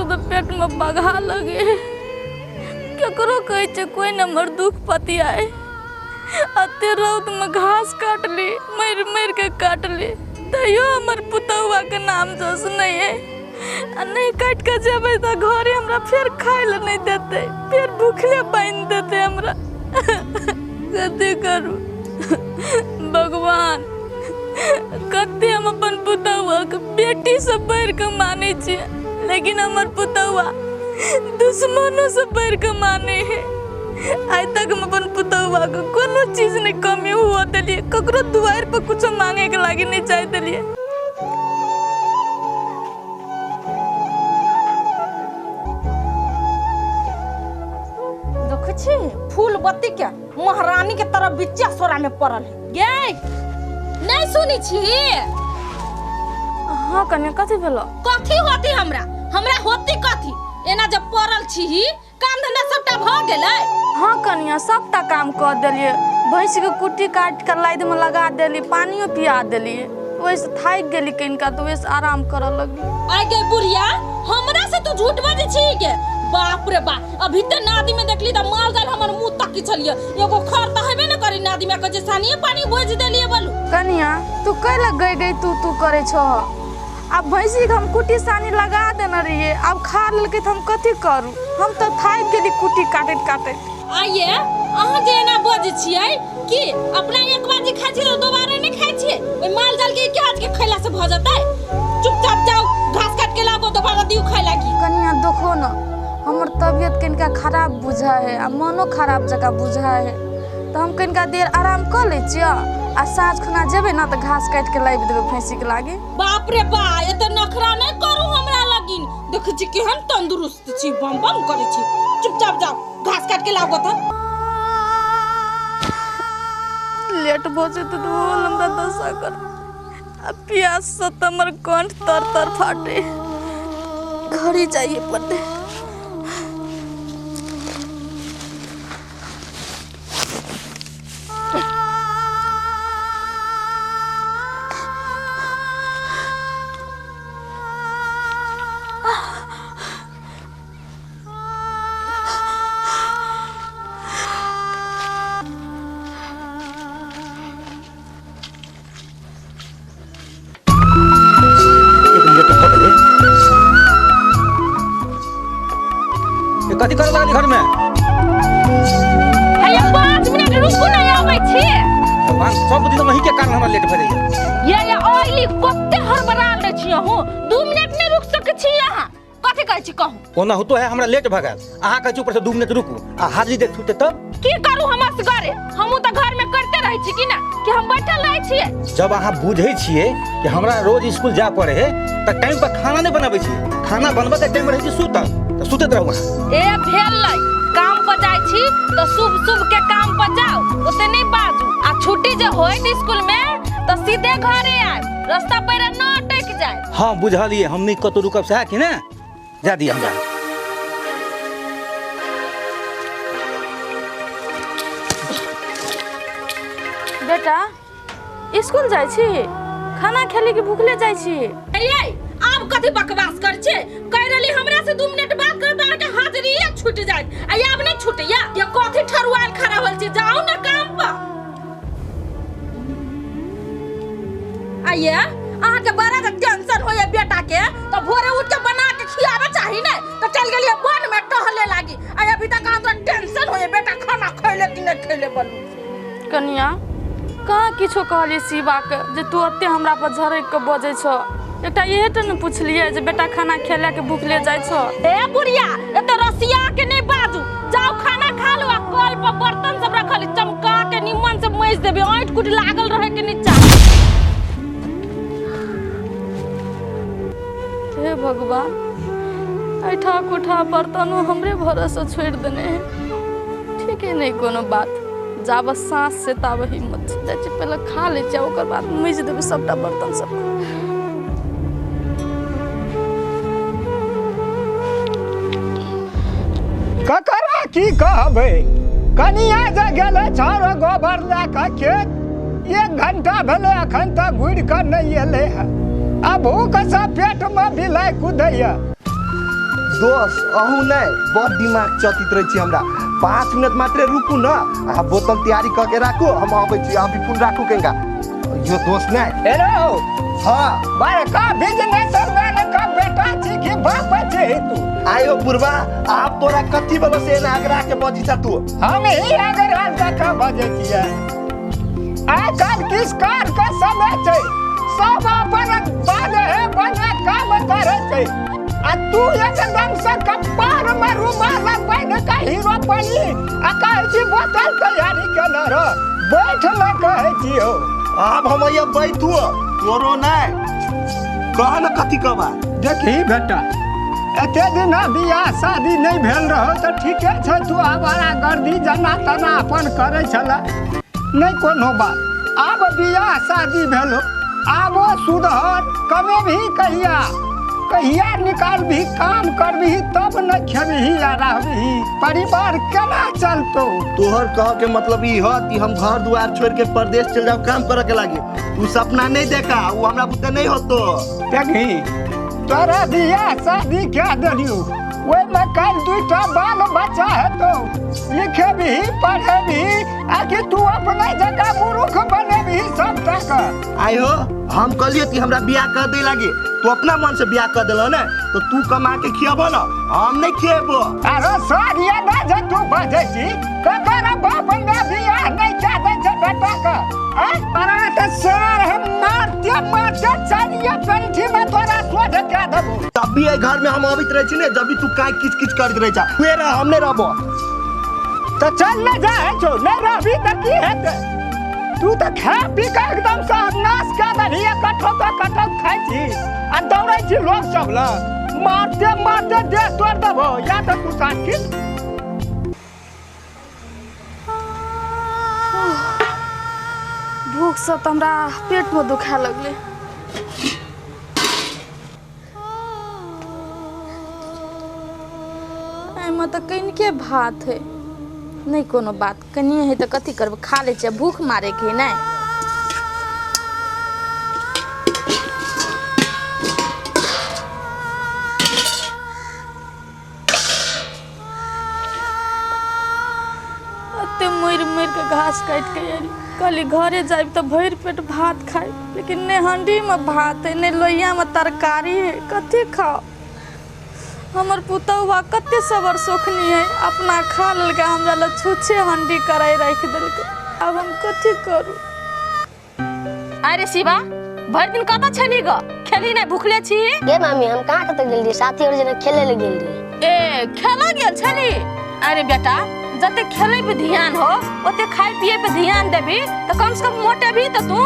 तऽ पेटमे बघा लगे केकरो कहै छै कोइ ने हमर दुख पतियाए। एते रौदमे घास काटली, मरि मरि के काटली, तैयो हमर पुतहुआके नाम जस नहि है। आ नहि काटि कऽ जेबै तऽ घरे हमरा फेर खाय लए नहि देतै, फेर भूखले बान्हि देतै हमरा। कते करू भगवान, कते हम अपन पुतहुआके बेटीसँ बढ़ि कऽ मानै छियै, लेकिन हमर पुतहुआ दुश्मनोसँ बढ़ि कऽ मानै है। आइ तक हम अपन पुतहुआके कोनो चीज नहि कमी हुअ देलियै, ककरो दुआरि पर कुछो मांगेके लागी नहि चाहि देलियै। देखै छी फूल बत्ती के महारानी के तरफ बिच्चा सोरा में पड़ल है। गे नहीं सुनी छी? हाँ कन्या, कथी भेलो? कथी होती हमरा, हमरा होती कथी? एना जब पड़ल छी, काम धंधा सबटा भ गेलै? हाँ कन्या, सबटा काम कऽ देलियै। भैंस के कुट्टी काटि कऽ लादि में लगा देली, पानियो पिया देलियै। ओहिसँ थाकि गेली कनिका तऽ ओहिसँ आराम करऽ लगली। आइ गे बुढ़िया, हमरा से तू झूठ बजै छी गे? बाप रे बाप, अभी तऽ नादी में देखली तऽ माल जाल हमर मुंह तकी छलियै। एगो खर तऽ हेबे ने करी नादी में, कहै छै सानिए पानी बोझ देलियै बोलू। कनिया, तू कैला गई गई तू तू करै छह? आब भैंसी के हम कुट्टी सानी लगा देने रहियै, आब खा लेलकै तऽ हम कथी करू? हम तऽ थाकि गेली कुट्टी काटैत काटैत। आइये अहाँ जे एना बजै छियै कि अपना एक बार जे खाइ छियै तऽ दोबारा नहि खाइ छियै? ओहि माल जाल के एके आज के खैला से भऽ जेतै? चुपचाप जाउ, घास काट के लाबो, दोबारा दियौ खाइ लागी। कनिया देखो न, हमर तबियत कनिका खराब बुझा है आ मनो खराब जकाँ बुझा है, तऽ हम कनिका देर आराम कऽ लै छियै आ साँझ खुना जेबै ने तऽ घास काटि के लाबि देबै भैंसीके लागी। बाप रे बा, एते नखरा नहि करू हमरा लगिन। देखै छी केहन तंदुरुस्त छी, बम बम करै छी। चुपचाप जाउ, घास काट के लाबो। तऽ लेट भऽ जेतै तऽ ओहो हमरा दशा कर। आ प्यास से तऽ हमर कंठ तर तर फाटे, घरे जाइए पड़तै। एक मिनट भऽ गेलै। ए, कथी करे लगली घर में? हैया 5 मिनट रुकू ने, आबै छी। भगवान, सब दिन वही के कारण हमरा लेट भऽ जाइए। ये ऑयली कते हड़बड़ाल रहै छी अहूँ, 2 मिनट नहि रुक सकै छी अहाँ। कथी कहै छी कहू? ओनाहुतो है हमरा लेट भऽ गेल, अहाँ कहै छी ऊपर से 2 मिनट रुकू आ हाजिरी दे छूटे तब की करू हम असगरे? हमहूँ तऽ घर में करते रहै छी कि ना, कि हम बैठल रहै छियै? जब अहाँ बुझै छियै कि हमरा रोज स्कूल जाय पड़े है तऽ टाइम पर खाना नहि बनाबै छियै। खाना बनबऽ के टाइम रहै छै सुतल, तऽ सुतैत रहू अहाँ। ए भेल नै, काम पर जाइ छी तऽ शुभ शुभ के काम पर जाउ, ओते नहि बाजू। आ छुट्टी जे होइत स्कूल में तऽ सीधे घरे आयब, रास्ता पर न अटक जाए। हाँ बुझलियै, हम नहि कतौ रुकब सएह कि ने? जा दिअ हमरा। बेटा, स्कूल जाइ छी? खाना खेली कि भूखले जाइ छी? ए आब कथी बकवास कर छे? कह रहली हमरा से 2 मिनट बात कर तऽ अहाँके हाजिरी छूट जायत, आ आब नहि छूटैया। ये कथी ठरुआल खड़ा होल छी, जाउ ना काम पर। आइए अहाँके बड़ा जे टेंशन होइए बेटा के, तऽ भोरे उठ के बना के खियाबे चाही ने, तऽ चल गेलियै वन में टहले लागी। आ अभी तक अहाँके टेंशन होइए बेटा खाना खैले कि नहि खैले बोलू। कनिया, कहाँ किछो कहलियै शिवाके जे तू एते हमरा पर झरकि कऽ बजै छह? एकटा इहे टा ने पुछलियै जे बेटा खाना खेले के भूखले जाइ छह? ए बुढ़िया, एते रसिया के नहि बाजू, जाउ खाना खा लो। आ कल पर बर्तन सब रखल चमका के निमन से मैज देबे, ऐंठ कुट लागल रहे के नीचा। हे भगवान, ऐठा कुठा बर्तनो हमरे भरोसे छोड़ि देने है। ठीके नहि कोनो बात, जाबत साँस से ताबत हिम्मत छै। जाइ छी पहिले खा लै छियै, ओकर बाद मैज देबै सबटा बर्तन सब। ककरा की कहबै, कनिया जे गेलै छाउर गोबर लए कऽ खेत, 1 घंटा भेलै अखन तक घुरि कऽ नहि एलै हँ, आ भूखसँ पेटमे बिलाइ कुदैया। दोस्त अहूँ नहीं बड़ दिमाग चतित रहे छी हमरा। 5 मिनट मात्र रुकू न, आ बोतल तैयारी कऽ के राखू, हम अबै छी। अभी फोन राखू केंगा यो दोस्त नहीं। हेलो हाँ बड़का बिजनेस मैन का बेटा छी कि बाप छी तू? आयो पुरबा आप तोरा कथी बलो से एना आगरा के बजी छा तू? हम ही आगरा के बजै छियै। आइ काल्हि किस कार के समय छै, सब अपन बाजे है बने काम करै छै, आ तू एकदम से कपार में रुमाल बान्हि के हीरो बनी आ कहै छी बोतल तैयारी केने रह, बैठ न कहै छी हो। आब हम ये बैठू तोरो नहीं कह न कथी कहबा। देखी बेटा एते दिन बियाह शादी नहीं भेल रहो तऽ ठीके छै, तू आवारा गर्दी जना तना अपन करै छला, नहीं कोनो बात। आब बियाह शादी भेल हो, आबो सुधर कमेबही कहिया कहिया निकालबही, काम करबही तब न खेबही आ रहबही, परिवार केना चलतौ? तोहर कह के मतलब ई ह कि हम घर दुआर छोड़ के परदेश चल जाओ काम करे के लागी? तू सपना नहीं देखा, वो हमरा बुते नहीं होतो। देखी तोरा बियाह शादी कए देलियौ, ओहिमे काल्हि 2टा बाल बच्चा हेतौ, लिखेबही पढ़ेबही आ कि तू अपने जगह मूर्ख बनेबही सबटा के? आइ हो हम कहलियो कि हमरा बियाह कर दे लागी, तू अपना मन से बियाह कर देलह ने, तो तू कमा के खियाबो न, हम नहीं खिएबो। अरे सारिया ना जे तू बजै छी, ककर बाप ने बियाह नहीं कए दै छै बेटा के? अरे तऽ सर हम मारते मारते चारिया पेंठी में तोरा सोझ कए देबो। तब भी एहि घर में हम अबैत रहै छी ने, जब भी तू काई किच किच करैत रहै छा, उहे रह, हम नहीं रहबो। तऽ चल न जाइ छौ, नहीं रहबी तऽ की हेतै? तू तऽ खा पी के एकदम से नाश कए देलही, कठो तऽ कठो खाइ छी आ दौड़ै छी लोक सब लग, मारते मारते देह तोड़ि देबो। या तऽ तू साकिल भूख से तऽ हमरा पेट में दुखाए लगलै। एहिमे तऽ कनिके भात है, नहीं कोनो बात, कनिए है तऽ कथी करबै, खा लै छियै, भूख मारेके है नहीं। एते मरि मरि के घास काटि के एली, कहली घरे जायब तऽ भरि पेट भात खाइ, लेकिन नहि हंडीमे भात है, नहि लोहियामे तरकारी है, कथी खाओ? हमर पुतहुआ कते सबर सोखनी है, अपना खा लेलकै, हमरा लए छुच्छे हंडी कराइ राखि देलकै, आब हम कथी करू? अरे शिवा भरि दिन कतऽ छली ग? खेली नहि, भुखले छी? गे मामी हम कहाँ कतऽ गेल रही, साथी और जना खेले ले गेल रही। ए खेलऽ गेल छली? अरे बेटा जते खेले पे ध्यान हो ओते खाए पिए पे ध्यान देबी तऽ कम से कम मोटेबी तऽ तू।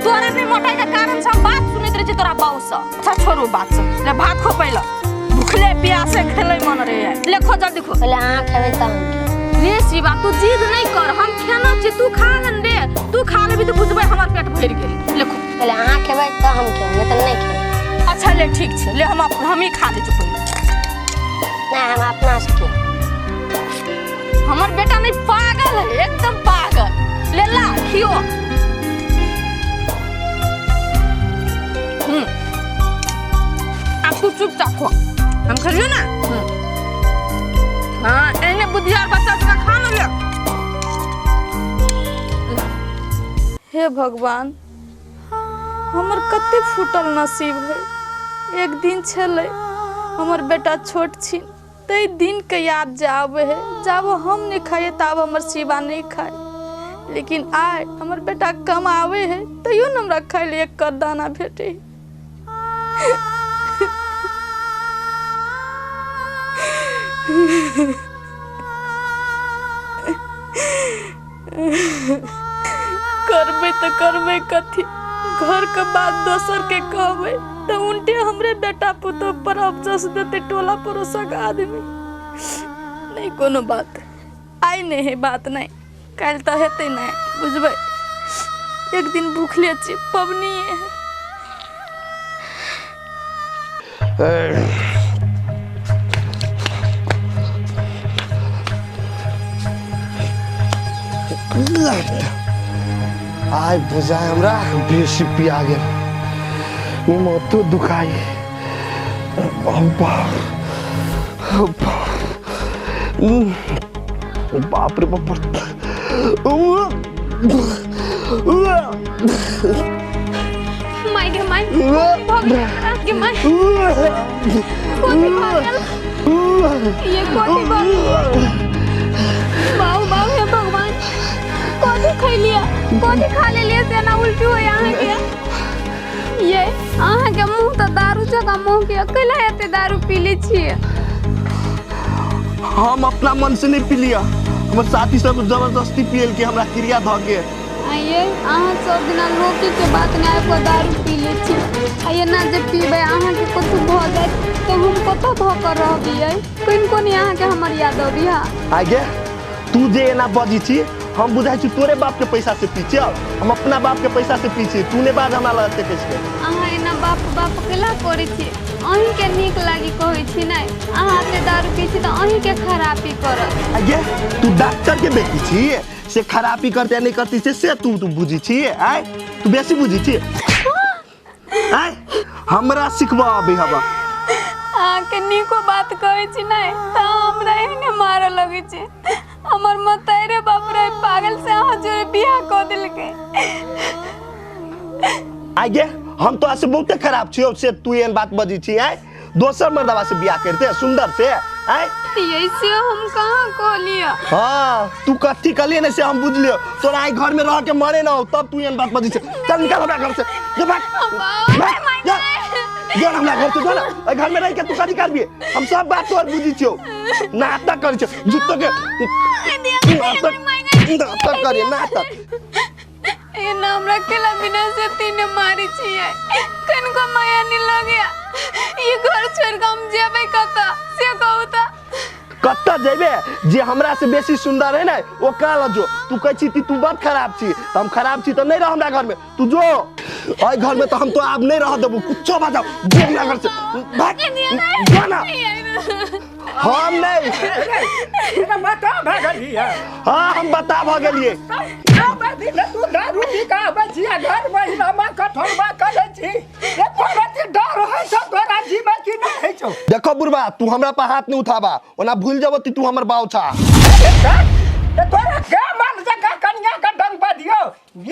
तोरा भी मोटाई के कारण से हम बात सुनैत रहै छी तोरा बाऊ से। अच्छा छोड़ू बात से, ले भात खो पहिले, भुखले प्यासे खेले मन रहे, ले खो जल्दी खो। पहिले अहाँ खेबै तब हम खेबै। रे शिवा तू जिद नहीं कर, हम खेना छी, तू खा ले रे, तू खा लेबी तऽ बुझबै हमर पेट भरि गेल। ले खो। पहिले अहाँ खेबै तब हम खेबै, नहीं तऽ नहीं खेबै। अच्छा ले ठीक छै, ले हम ही खा लै छी पहिले। नहीं हम अपना से खेबै। हमर बेटा नहीं पागल है, एकदम पागल। ले ला खियो। आप तू चुपचाप खो, हम खेलियो ना। हाँ एहने बुद्धियार बच्चा सबके खा ले। हे भगवान हमर कते फूटल नसीब है। एक दिन छलै हमर बेटा छोट छी, तै दिन के याद जे आबै है, जाब हम नहीं खाइए ताब हमर शिवा नहीं खाए, लेकिन आइ हमर बेटा कमावे है तैयो न हमरा खाइ ले एक कर दाना भेटे। करबै तऽ करबै कथी, घर के बात दोसर के कहबै तऽ उल्टे हमरे बेटा पुतोह पर अफसोस देते टोला पड़ोसा के आदमी। नहीं कोनो बात आइ नहीं है, बात नहीं काल्हि तऽ हेतै नहीं, बुझबै। एक दिन भूखले छी, पबनी है। आइ बुझाय हमरा बेसी पिया गेल, माथो दुखाइ। बाप रे बाप। माय गे माय, भऽ गेल एकरा गे माय, कथी भऽ गेल ये, कथी भऽ गेल? बाबू बाबू, हे भगवान, कथी खैलियै, कथी खा लेलियै से एना उल्टी होइया अहाँके? ये अहाँके मुँह तऽ दारू जकाँ मुँह के, कैला एते दारू पी लै छियै? हम अपना मन से नहीं पी लिया, हमर साथी सब जबरदस्ती पियल के हमरा क्रिया धऽ के। आइए अहाँ सब दिना लोकी के बात नहि आबि कऽ दारू पी लै छी, आ एना जे पीबै अहाँके कतहु भऽ जायत तऽ हम कतऽ भऽ कऽ रहबियै? कोन कोन अहाँके हमर याद अबिहा? आगे तू जे एना बजी छी, हम बुझाइ छी तोरे बाप के पैसा से पी छियौ। हम अपना बाप के पैसा से पी छी, तू ने बाज हमरा लगते कैसे। अहाँ एना बाप बाप केला करै छी? अहीँके नीक लागी कहै छी नहि, अहाँ एते दारू पी छी तऽ अहीँके खराबी करत। आगे तू डॉक्टर के बेटी छी से खराबी करते या नहीं करती से से तू तू बुझी छी? आय तू बेसी बुझी छी? आय हमरा सिखबा अभी हवा? अहाँके नीको बात कहै छी नहि तऽ अहाँ हमरा एहने मारऽ लगै छी। हमर मतारे बाप रे पागल से अहाँ जोरे बियाह कऽ देलकै। आगे हम तो से बहुते खराब छियौ से तू एहन बात बजी छी? आय दोसर मर्दवा से बियाह करते सुंदर से? आय ऐसे हम कहाँ कहलियै? हाँ, तू कथी कहलिए ने से हम बुझलियो। तोरा आई घर में रह के मरे ना हो तब तू एहन बात बजी छै। चल निकल हमरा घर से, जो भाग भाग, जा जो हमरा घर से, जो ना। एहि घर में रह के तू कथी करबी? हम सब बात तोहर बुझी छियौ। नाटक करै छियौ जुत्तो के, नाटक नाटक करिए नाटक। एना हमरा केला बिना से तीने मारै छियै, कनिको माया नहीं लगैया। ई घर छोड़ि कऽ हम जेबै कतऽ से कहू तऽ? कतऽ जेबे? जे हमरा से बेसी सुंदर है ने ओकरा लग जो। तू कहै छी कि तू बड़ खराब छी, तऽ हम खराब छी तऽ नहीं रह हमरा घर में। तू जो एहि घर में, तऽ हम तो आब नहीं रह देबू, कुछो बाजब। जो हमरा घर से, भाग जो ना। हम नहीं बता भऽ गेलियै? हाँ, हम बता भऽ गेलियै। तू दारू पी कऽ आबै छी आ घर महिनामे कठोरबा करै छी, एको रति डर होइ छौ तोरा जीवे कि नहि होइ छौ? देखो बुढ़बा, तू हमरा पर हाथ नहीं उठाबा, ओना भूल जबो कि तू हमर बाऊ छा। तऽ तोरा के मन जकाँ कनिया के डंग बदियौ,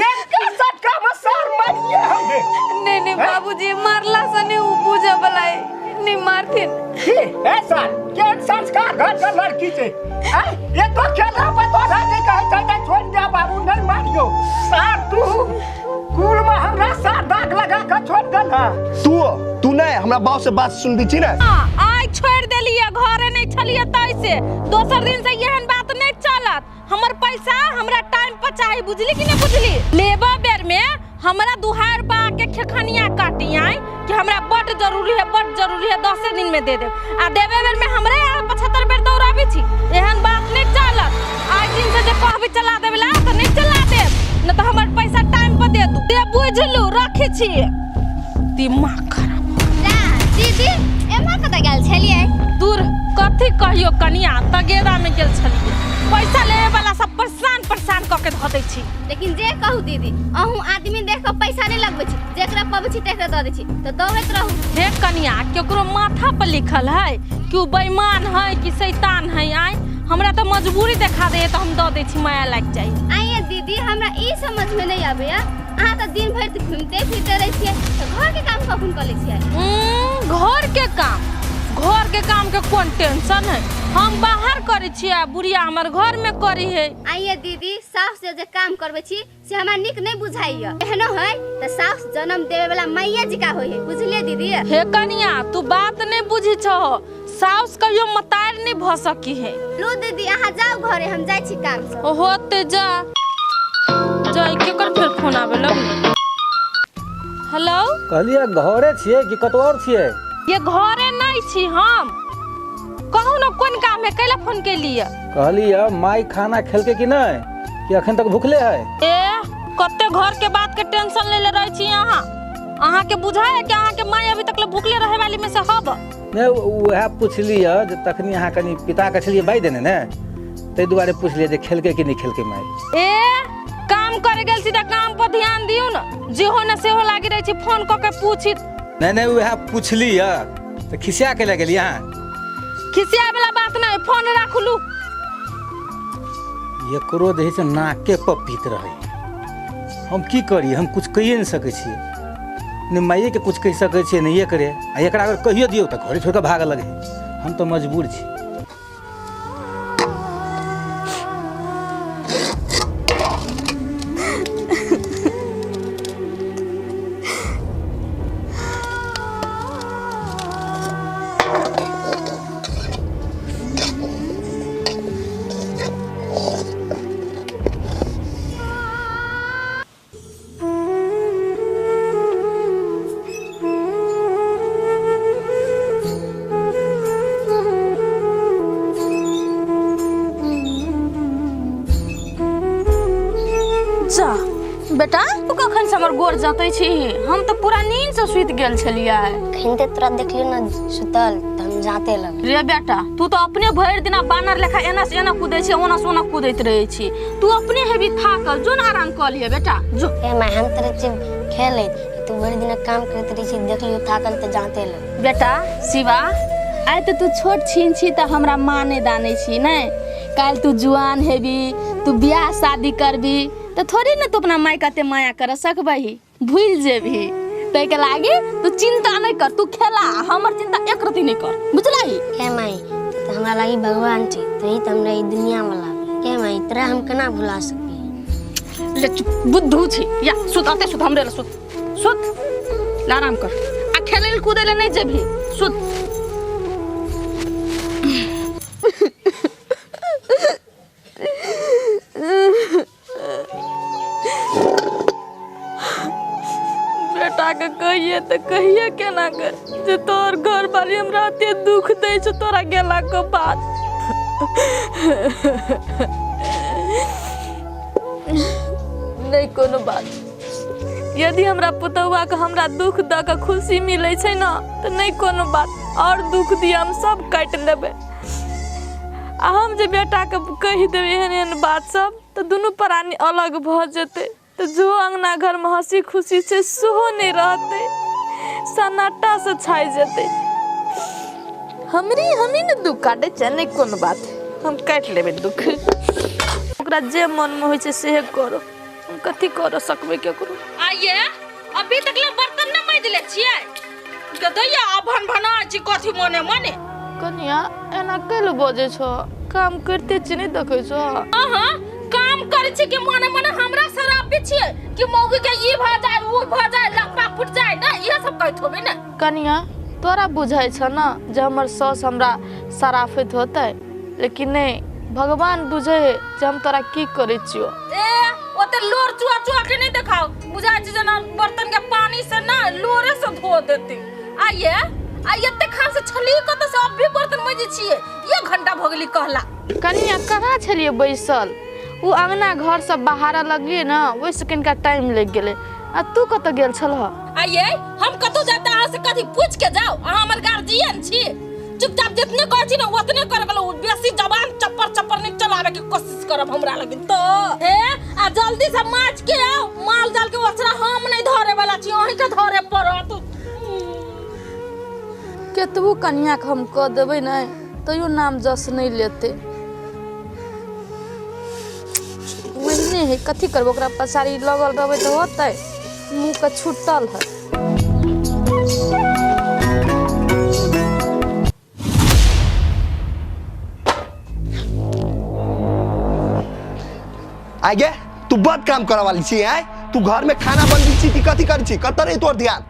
एक सटका में सर मारिए हमरे। नहीं नहीं बाबूजी, मारला से नहीं उ बुझे वाला है, नहीं मारथिन। की ए सर, केहन संस्कार घर के लड़की छै? आँय, ये तो खेला पर तोरा जे कहै छै जे छोड़ि दे बाबू, नहि मारियौ, सार तू कुल में हमरा सार दाग लगा के छोड़ि देलह। तू तू नहीं हमरा बाऊ से बात सुनबी छी ने? आइ छोड़ि देलियै, घरे नहि छलियै तै से। दोसर दिन से एहन बात नहि चलत। हमर पैसा हमरा टाइम पर चाही, बुझली कि नहीं बुझली? लेबा बेर में हमरा दुहार पा के खेखनिया काटी आए कि हमरा बड जरूरी है, बड जरूरी है, 10 दिन में दे देब, आ देबे बेर में हमरे यहाँ 75 बेर दौड़ाबी छी। एहन बात नहीं चलत। आइ दिन से जे कहबी चला देबे ला तऽ नहीं चला देब, न तऽ हमर पैसा टाइम पर दे दू दे, बुझलू? रखै छी, दिमाग खराब। जा दीदी, एम्हर कतऽ गेल छलियै? दूर, कथी कहियो कनिया, तगेदा में गेल छलियै। पैसा लेवे वाला सब परेशान परेशान कऽ के धऽ दै छी। लेकिन जे कहू दीदी, अहूँ आदमी देख कऽ पैसा नहि लगबै छी, जेकरा पबै छी तेकरा दऽ दै छी, तऽ दौड़ैत रहू। हे कनिया, केकरो माथा पर लिखल है कि उ बेईमान है कि शैतान है? आय हमरा तऽ मजबूरी देखा दे तऽ हम दऽ दै छी, माया लागि जाइ। आइए दीदी, हमरा ई समझ में नहीं आबैया, अहाँ तऽ दिन भरि तऽ घूमते फिरते रहै छियै, तऽ घर के काम कखन कऽ लै छियै? घर के काम, घर के काम के कोन टेंशन है? हम बाहर करै छियै आ बुढ़िया हमर घर में करी है। आइए दीदी, साउस से जे काम करबै छी से हमरा नीक नहीं बुझाइया। एहनो है तऽ साउस जन्म देवे वाला मैया जी का होय है, बुझलियै दीदी? हे कनिया, तू बात नहीं बुझी छहो, साउस कहियो मतार नहीं भऽ सकी है। लू दीदी, अहाँ जाउ घरे, हम जाइ छी काम से। होते जा जा। केकर फेर फोन आबे लग? हेलो। कहलियै घरे छियै कि कतौ और छियै? ये घरे नहीं छी हम, कहू ना कोन काम है, कैला फोन केलिए? कहलियै माई खाना खेलकै कि नहीं, कि अखन तक भूखले है? ए कते घर के बात के टेंशन ले ले रहे छी अहाँ। अहाँ के बुझाय है कि अहाँ के माई अभी तक ले भूखले रहे वाली में से हब? नहि, उएह पुछलियै जे तखनी अहाँ कनि पिता के छलियै बाइ देने ने, ताहि दुआरे पुछलियै जे खेलकै कि नहि खेलकै माई। ए काम करे गेल छी तऽ काम पर ध्यान दियौ न, जेहो न सेहो लागि रहै छी फोन कऽ के पूछी। नहि नहि, उएह पुछलियै तऽ खिसिया के लए गेलियै अहाँ? खिसियाए वाला बात नहीं, फोन राखलू। एकरो जे है से नाके पर पीत रहे। हम की करी, हम कुछ कहिए नहीं सकै छियै, ने माइए के कुछ कहि सकै छियै ने एकरे। आ एकरा अगर कहियो दियौ तऽ घरे छोड़ि कऽ भागऽ लगै। हम तऽ मजबूर छी। जा बेटा, तू कखन से हमर गोर जतै छी? हम तऽ पूरा नींद से सुति गेल छलियै। अखन ते तोरा देखलियो न सुतल तऽ हम जाते लगल। रे बेटा, तू तऽ अपने भरि दिना बानर लेखा एना से एना कूदै छी, ओना से ओना कूदैत रहै छी। तू अपने हेबी थाकल, जो ने आराम कऽ लिहे बेटा, जो। ए माय, हम तऽ रहै छी खेलैत, तू भरि दिना काम करैत रहै छी, देखलियो थाकल तऽ जाते लगल। बेटा शिवा, आइ तऽ तू छोट छिन छी तऽ हमरा माँ नहि दानै छी, नहि काल्हि तू जुआन हेबी, तू बियाह शादी करबी तऽ थोड़े ने तू अपना माय कते माया कर सकबही, भूलि जेबही। ताहिके लागी तू चिंता नहि कर, तू खेला, हमर चिंता एक रति नहि कर, बुझलही? हे माई, तू तऽ हमरा लागी भगवान छी, तू तऽ हमरा ई दुनिया में लागी। हे माई, तोरा हम केना भुला सकी? ले चुप, बुद्धू छी, या सुत, अते सुत, हमरे लग सुत, सुत, ले आराम कर, आ खेलै लए कूदै लए नहि जेबही, सुत। बेटा के कहिए तऽ कहिए केना के जे तोहर घर वाली हमरा एते दुख दै छौ तोरा गेला के बाद। नहि कोनो बात, यदि हमरा पुतहुआ के हमरा दुख दऽ के खुशी मिलै छै ने तऽ नहि कोनो बात, और दुख दिअ हम सब काटि लेबै। आ हम जे बेटाके कहि देबै एहन एहन बात सब तऽ दुनू प्राणी अलग भऽ जेतै, तऽ जो अङ्गना घरमे हँसी खुशी छै सेहो नहि रहतै, सन्नाटासँ छाइ जेतै। हमरी हमही ने दुख काटै छियै, नहि कोनो बात, हम काटि लेबै दुख। ओकरा जे मनमे होइ छै सेहे करो, हम कथी करऽ सकबै केकरो। आइए अभी तक ले बर्तन नहि माजले छियै, गदैया आ भन भना छी कथी मने मने। कनिया एना कैले बजै छौ? काम करिते छी नहि देखै छौ? अहाँ काम करै छी कि मने मने हमरा शराबी छियै कि मौगी के ई भऽ जाय उ भऽ जाय लप्पा फुट जाय ने, इहे सब कहैत होबै ने। कनिया तोरा बुझाइ छौ ने जे हमर साउस हमरा शराफत होतै, लेकिन नहि, भगवान बुझै है जे हम तोरा की करै छियौ। ए ओते लोर चुआ चुआ के नहीं देखाओ, बुझाइ छै जेना बर्तन के पानी से ना लोरे से धो देते। आइए आ एते खान से छली कत से अभी बर्तन मजै छियै, एक घंटा भऽ गेली कहला। कनिया कहाँ छलियै बैसल? उ अंगना घर सब बहारऽ लगलियै ने, ओहिसँ कनिका टाइम लागि गेलै। आ तू कतऽ गेल छलह? आइए हम कतौ जाते अहाँ से कथी पूछ के जाओ, अहाँ हमर गार्जियन छी, चुपचाप जितने कहै छी ने ओतने कर गेलौ, बेसी जबान चप्पर चप्पर नहीं चलावे के कोशिश करब हमरा लगिन तो। हे आ जल्दी से माछ के आओ, माल जाल के ओसरा हम नहीं धरे वाला छी, अहीं के धरे पड़त। केतबो कनिया के हम कऽ देबै ने तैयो नाम जस नहीं लेतै। ओहने है, कथी करबै, ओकरा पछाड़ी लगल रहबै तऽ होतै, मुँह के छुटल है। आगे तू बड काम करे वाली छी, आय तू घर में खाना बनबी छी कि कथी करै छी? कतऽ रही तोर ध्यान?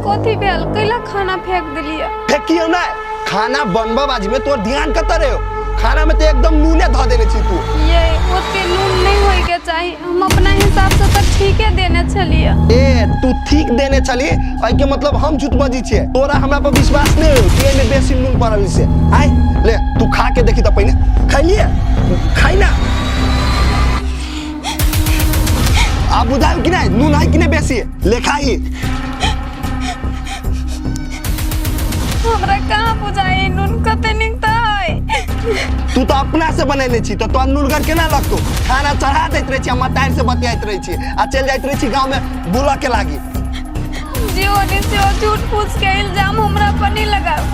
कथी भेल? कैला खाना फेंक देलियै? फेकियो ना, खाना बनबा बाजी में तोर ध्यान कतऽ रहे? खाना में तो एकदम नूने धऽ देने छी तू। ये ओते नून नहीं होय के चाही, हम अपना हिसाब से तऽ ठीके देने छलियै। ए तू ठीक देने छली, एहि के मतलब हम झूठ बजी छियै? तोरा हमरा पर विश्वास नहीं हो कि एहिमे बेसी नून पड़ल से? आय ले तू खा के देखी तऽ पहिने खैलिए, खाइ ना। आब बुझायल कि नहीं नून है कि नहीं बेसी? ले खाई। हमरा कहाँ बुझाई नून कते नीक तऽ है। तू तो अपना से बनेने छी तो तोरा नूनगर केना लगतो? खाना चढ़ा दैत रहै छी आ मतारि से बतियाइत रहै छी आ चलि जाइत रहै छी गाँव में बुलऽ के लागी। जे ओनी से ओ झूठ फूस के इल्जाम हमरा पर नहीं लगाओ।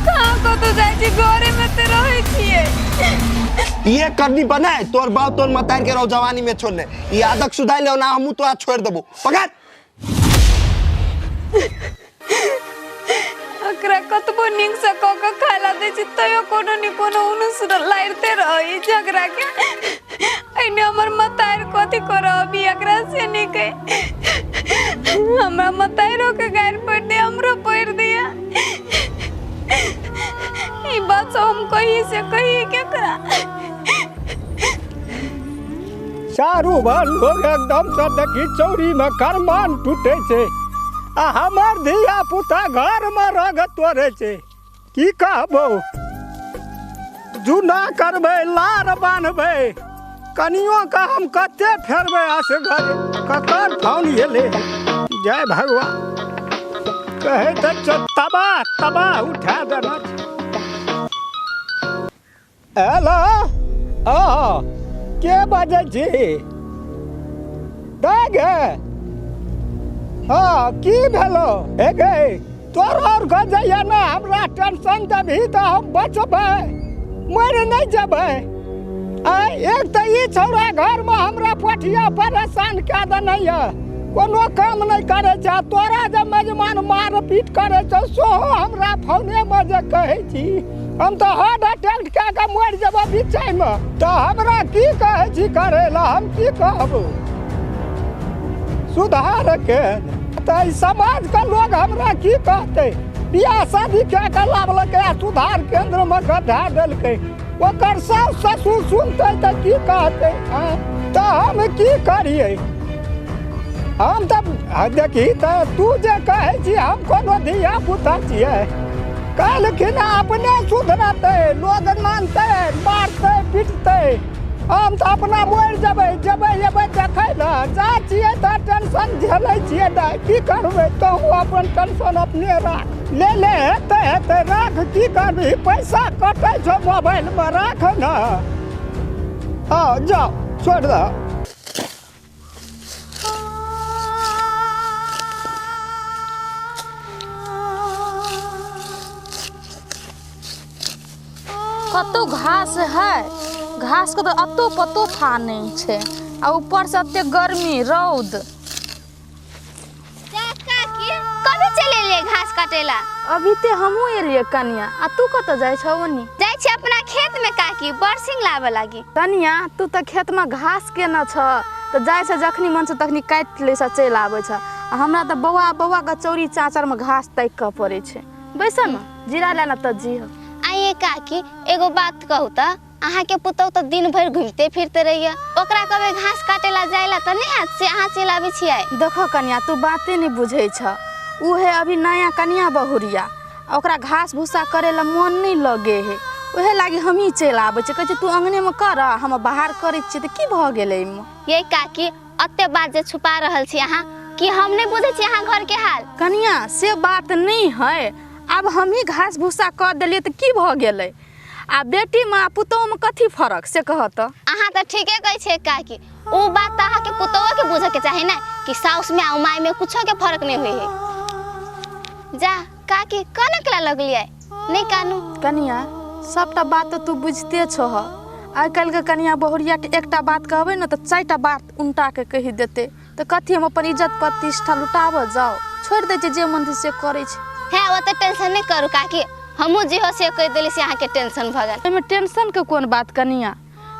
कहाँ कतौ जाइ छी, घरे में तऽ रहै छियै। ये करनी बनाए तोर बाप तोर मतार के रहो जवानी में छोड़ने, ये आदत सुधार ले ना हमू तोरा छोड़ देबो। पकड़ एकरा कतबो नीक से कऽ के खाय ला दै छी तैयो कोनो ने कोनो उनुस लारिते रहै झगड़ा के। एने हमर मतार कथी करऽ अभी एकरा से नीक है हमरा मतारो के गारि पड़ि दिया, हमरो पड़ि दिया। ई बात सब हम कही से कही केकरा? चारू भर लोग एकदम से देखी चौरी में करमान टूटे छै आ हमर धिया पुता घर में रग तोड़े छै। की कहबो, जूना करबै, लार बान्हबै, कनियो के हम कते फेरबै असगर। ककर फोन एलै? जय भगवान। कहै तऽ तबाह तबाह उठा देना छै। हेलो, अ के बाजै छी? गे हँ, की भेलो? हे गे, तोर और घर जाइए ना, हमरा टेंशन देबही तऽ हम बचबै, मरि नहि जेबै। आ एक तऽ ई छौड़ा घरमे हमरा पोठिया परेशान कए देने यऽ, कोनो काम नहि करै छै। आ तोरा जे मेजमान मार पीट करै छौ सेहो हमरा फोनेमे जे कहै छी, हम तऽ हार्ट अटैक कए कऽ मरि जेबै बीचेमे। तऽ हमरा की कहै छी करै लए? हम की कहबो सुधार के? तऽ ई समाजके लोग हमरा की कहतै? बियाह शादी कए कऽ लाबलकै आ सुधार केन्द्रमे गड्ढा देलकै। ओकर सास ससुर सुनतै तऽ की कहतै? आँय, तऽ हम की करियै? हम तऽ देखी तऽ तू जे कहै छी हम कोनो धिया पुता छियै? कहलखिन अपने सुधरतै, लोग मानतै, मारतै पिटतै, हम तऽ अपना मरि जेबै। जेबै एबै देखै लए जा छियै तऽ टेंशन झेलै छियै ने, की करबै? तहूँ अपन टेंशन अपने राख ले ले, हेतै हेतै, राख। की करबही, पैसा कटै छौ मोबाइलमे, राख ने। हँ जाओ, छोड़ि दह। कतौ घास है, घास के तऽ अतो पतो था नहीं छै आ ऊपर से एते गर्मी रौद। काकी कभी चलि एलियै घास काटेला? अभी ते हमहूँ एलियै कनिया, आ तू कतऽ जाइ छौ ओनी? जाइ छी अपना खेत में काकी, बरसिंग लाबे लागी। कनिया तू तऽ खेत में घास केने छ तऽ जाइ छ जखनी मन छ तखनी काटि लै छ चलि आबै छ, आ हमरा तऽ बौआ बौआ के चौरी चाचर में घास ताकि कऽ पड़ै छै। बैस न, जीरा ले न तऽ जीह। आइए काकी एगो बात कहू तऽ, अहाँ के पुतहु तऽ दिन भरि घूमते फिरते रहिए, ओकरा कभी घास काटेला जाइला तऽ नहीं हैत से अहाँ चलि आबै छियै? देखो कनिया तू बाते नहीं बुझै छ, उ है अभी नया कनिया बहुरिया, ओकरा घास भूसा करे ला मन नहीं लगे है, उहे लागी हमही चलि आबै छियै। कहै छै तू अंगने में कर हम बाहर करै छियै, तऽ की भऽ गेलै एहिमे? ये काकी अते बात जे छुपा रहल छी अहाँ, कि हम नहीं बुझै छी अहाँ घर के हाल? कनिया से बात नहीं है, आब हमही घास भूसा कऽ देलियै तऽ की भऽ गेलै? आ बेटी में आ पुतोह में कथी फरक से कह तऽ? अहाँ तऽ ठीके कहै छियै काकी, उ बात तऽ अहाँके पुतोहो के बुझऽ के चाही ने कि साउस में आ माय में कुछो के फरक नहीं होइ है। जा काकी कने केला लगलियै, नहीं कानू। कनिया सबटा बात तऽ तू बुझिते छह, आइ काल्हि के कनिया बहुरिया के एकटा बात कहबै ने तऽ चारिटा बात उनटा के कहि देतै, तऽ कथी हम अपन इज्जत प्रतिष्ठा लुटाबऽ जाउ? छोड़ि दै छियै, जे मन छै से करै छै। हे ओते टेंशन नहीं करू काकी, हमहूँ जे हो से कहि देली से अहाँके टेंशन भऽ गेल। एहिमे टेंशन के कोन बात कनिया,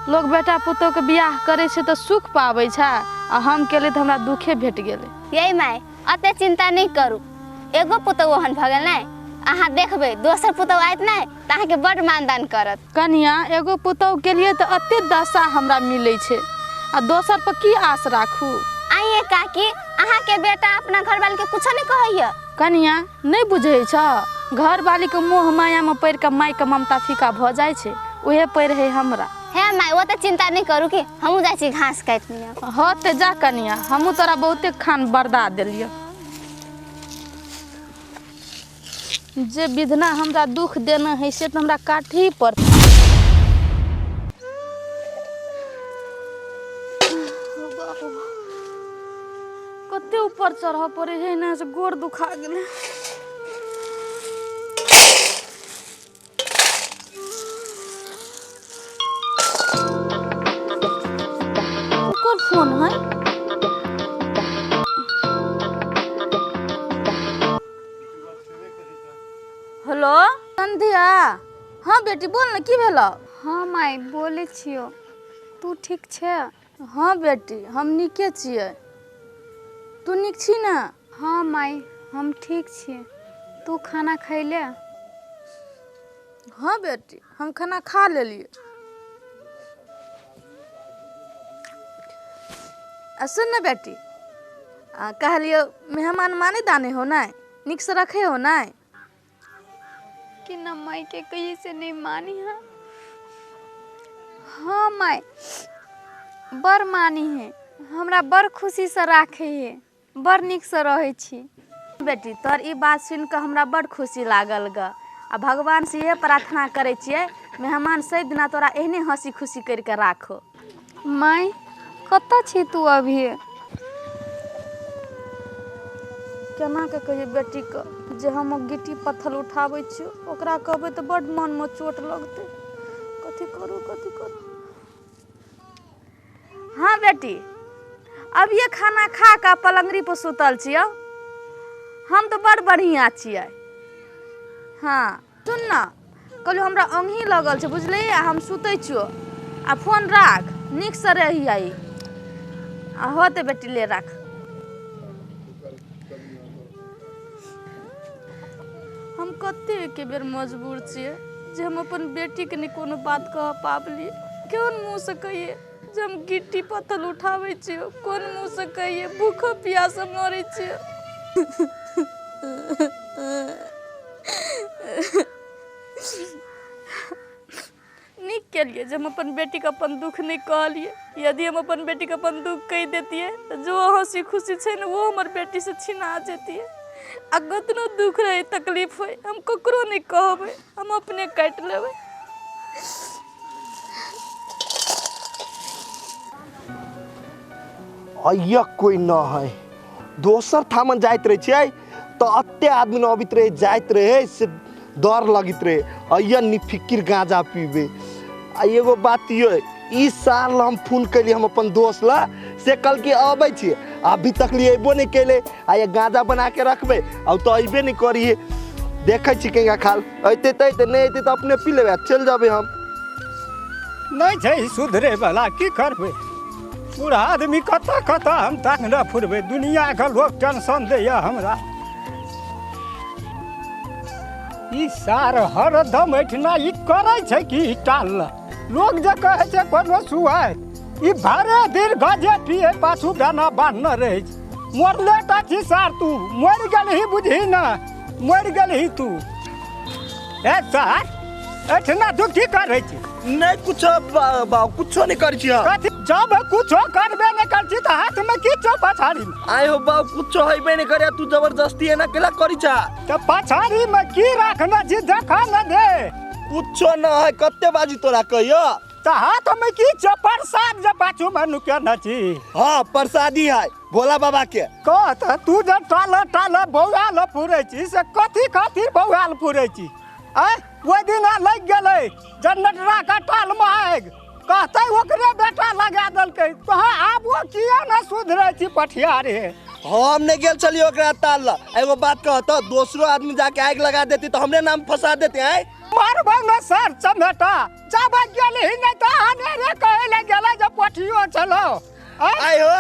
लोग बेटा पुतोह के बियाह करै छै तऽ सुख पाबै छै, आ हम केलियै तऽ हमरा दुखे भेट गेलै। यै माय अते चिंता नहीं करू, एगो पुतोह ओहन भऽ गेल नहि, अहाँ देखबै दोसर पुतोह आयत नहि तऽ अहाँके बड्ड मानदान करत। कनिया एगो पुतोह केलियै तऽ अते दशा हमरा मिलै छै, आ दोसर पर की आस राखू? आइए काकी अहाँके बेटा अपना घरवाली के कुछो नहीं कहैया। कनिया नहीं बुझै छ, घरवाली के मोह माया में पड़ि कऽ माय के ममता फीका भऽ जाइ छै, उहे पड़ि है हमरा। हे माय ओते चिंता नहीं करू कि हमहूँ जाइ छी घास काटि लिअ। हँ तऽ जा कनिया, हमहूँ तोरा बहुते खान बरदा देलियौ। जे विधना हमरा दुख देने है से तऽ हमरा काटही पड़तै। कते ऊपर चढ़ऽ पड़ै है ने से गोड़ दुखा गेलै। ओकर फोन है। हेलो संध्या। हाँ बेटी बोल ना, की भेलो? हाँ माई बोले छियो, तू ठीक छे? हाँ बेटी हम नीके छियै, तू नीक छी ना? हाँ माई हम ठीक छियै, तू खाना खैले? हाँ बेटी हम खाना खा लेलियै। आ सुन ना बेटी, कहलियो मेहमान माने दाने हो ना, नीक से रखे हो ना? कि ना माई के कहिए से नहीं मानी। हाँ हाँ माई बड़ मानी है, हमरा बड़ खुशी से राखे है, बड़ नीक से रहै छी। बेटी तोर ई बात सुन के हमरा बड़ खुशी लागल ग, आ भगवान से इहे प्रार्थना करै छियै मेहमान सही दिना तोरा एहने हंसी खुशी करके राखो। माई कतऽ छी तू अभी? केना के कहियै बेटी के जे हम गिट्टी पत्थर उठाबै छियै, ओकरा कहबै तऽ बड़ मनमे चोट लगतै। कथी करू कथी करू। हाँ बेटी अभिये खाना खा कऽ पलंगरी पर सुतल छियौ, हम तऽ बड़ बढ़िआँ छियै। हाँ सुन ना, कहलहुँ हमरा ओंघी लगल छै बुझलियै, आ हम सुतै छियौ, आ फोन राख, नीकसँ रही आई। आ होतै बेटी ले राख। हम कते एके बेर मजबूर छियै जे हम अपन बेटीके नहि कोनो बात कह पाबलियै। कोन मुँहसँ कहियै जे हम गिट्टी पत्थर उठाबै छियै, कोन मुँहसँ कहियै भूखो प्यासे मरै छियै। नीक केलियै जे हम अपन बेटीके अपन दुख नहि कहलियै। यदि हम अपन बेटीके अपन दुख कहि देतियै तऽ जो हँसी खुशी छै ने वो हमर बेटीसँ छिना जैतियै। आ कतनो दुख रहै तकलीफ होइ हम ककरो नहि कहबै, हम अपने काटि लेबै। अय्या कोई न है, दोसर ठामन जाइत रहै छियै तऽ एते आदमी न अबैत रहै जाइत रहै से डर लगैत रहै। अय्या निफिकिर गांजा पीबै। आ एगो बात ये, ई साल हम फोन केलियै हम अपन दोस्त ला, से कहलकै अबै छियै, अभी तक लिए अयबो नहि केलै। आ ये गांजा बना के रखबै आ तऽ अयबे नहि करियै। देखै छी केना खाल अयतै तऽ अयतै, नहि अयतै तऽ अपने पी लेबै आ चलि जेबै हम। नहि छै सुधरे वाला, की करबै? बूढ़ा आदमी कतऽ कतऽ हम ताकने फुरबै, दुनियाके लोक टेंशन दैया हमरा। ई सार हरदम एहिठिना ई करै छै कि ई टाल लोक जे कहै छै कोनो सुआइ, ई भरे दिन गजे पिए पाछू दाना बान्हने रहै छै। मरले टा छी सार, तू मरि गेलही बुझही ने, मरि गेलही तू। ए सार एहिठिना तू की करै छी? नहि कुछो बाबू, कुछो नहि करै छी। जब कुछो करबे नहि करै छी तऽ हाथमे की छौ पछाड़ीमे? आइ हो बाबू कुछो हेबे नहि करे, तू जबरदस्ती एना केला करै छा? तऽ पछाड़ीमे की राखने छी देखा न दे। कुछो न है, कते बाजी तोरा कहियो? तऽ हाथमे की छौ? प्रसाद जे पाछूमे नुकेने छी। हाँ प्रसादी है भोला बाबा के। कह तऽ तू जे टाल टाल बौआल फुरै छी से कथी खातिर बौआल फुरै छी? आँय ओहि दिना लागि गेलै जनटरा के टालमे आगि, कहतै ओकरे बेटा लगा देलकै। तोहाँ आबो किया ने सुधरै छी पठिया रे? हम नहीं गेल छलियै ओकरा ताल ल। एगो बात कह तऽ दोसरो आदमी जाके आगि लगा देती तऽ हमरे नाम फंसा देते। आँय मारबै ने सर चमेटा, जब गेलही नहि तऽ अनेरे कहै लए गेलै जे पठियो छलौ। आइ हो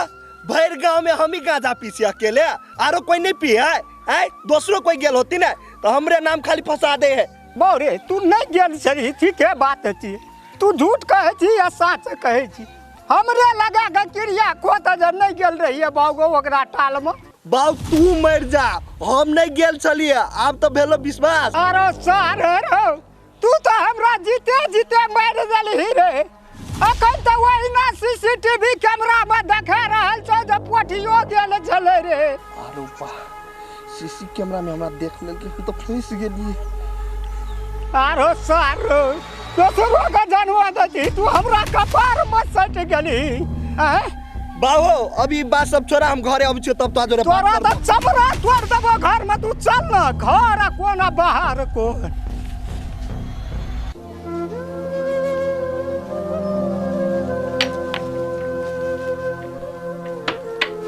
भरि गाँव में हम ही गांजा पी छी अकेले, आरो कोई नहीं पी है। आँय दोसरो कोई गेल होती ने तऽ हमरे नाम खाली फंसा दे है। बौरे तू नहीं गेल छही, ठीके बात छी, तू झूठ कहै छी या साच कहै छी? हमरे लगा के क्रिया को तऽ जे नहीं गेल रहियै बाबू ओकरा टालमे। बाबू तू मरि जा, हम नहीं गेल छलियै, आब तऽ भेलो विश्वास। अरे सर रो तू तऽ हमरा जीते जीते मारि देलही रे। अखन तऽ ओहिना सीसीटीवी कैमरामे देखा रहल छौ जे पोठियो गेल छलै रे। अरे वाह, सीसी कैमरा में हमरा देख लेलकै, हम तऽ फँसि गेलियै। आरो सार दोसरो के जानवा दै तू हमरा कपार में सटि गेलही। आँय बाबू अभी बात सब छोड़ा हम घरे अबै छियो तब तो जोरे तोरा त चमरा तोड़ देबो घर में तू चल न घर कोन बाहर कोन।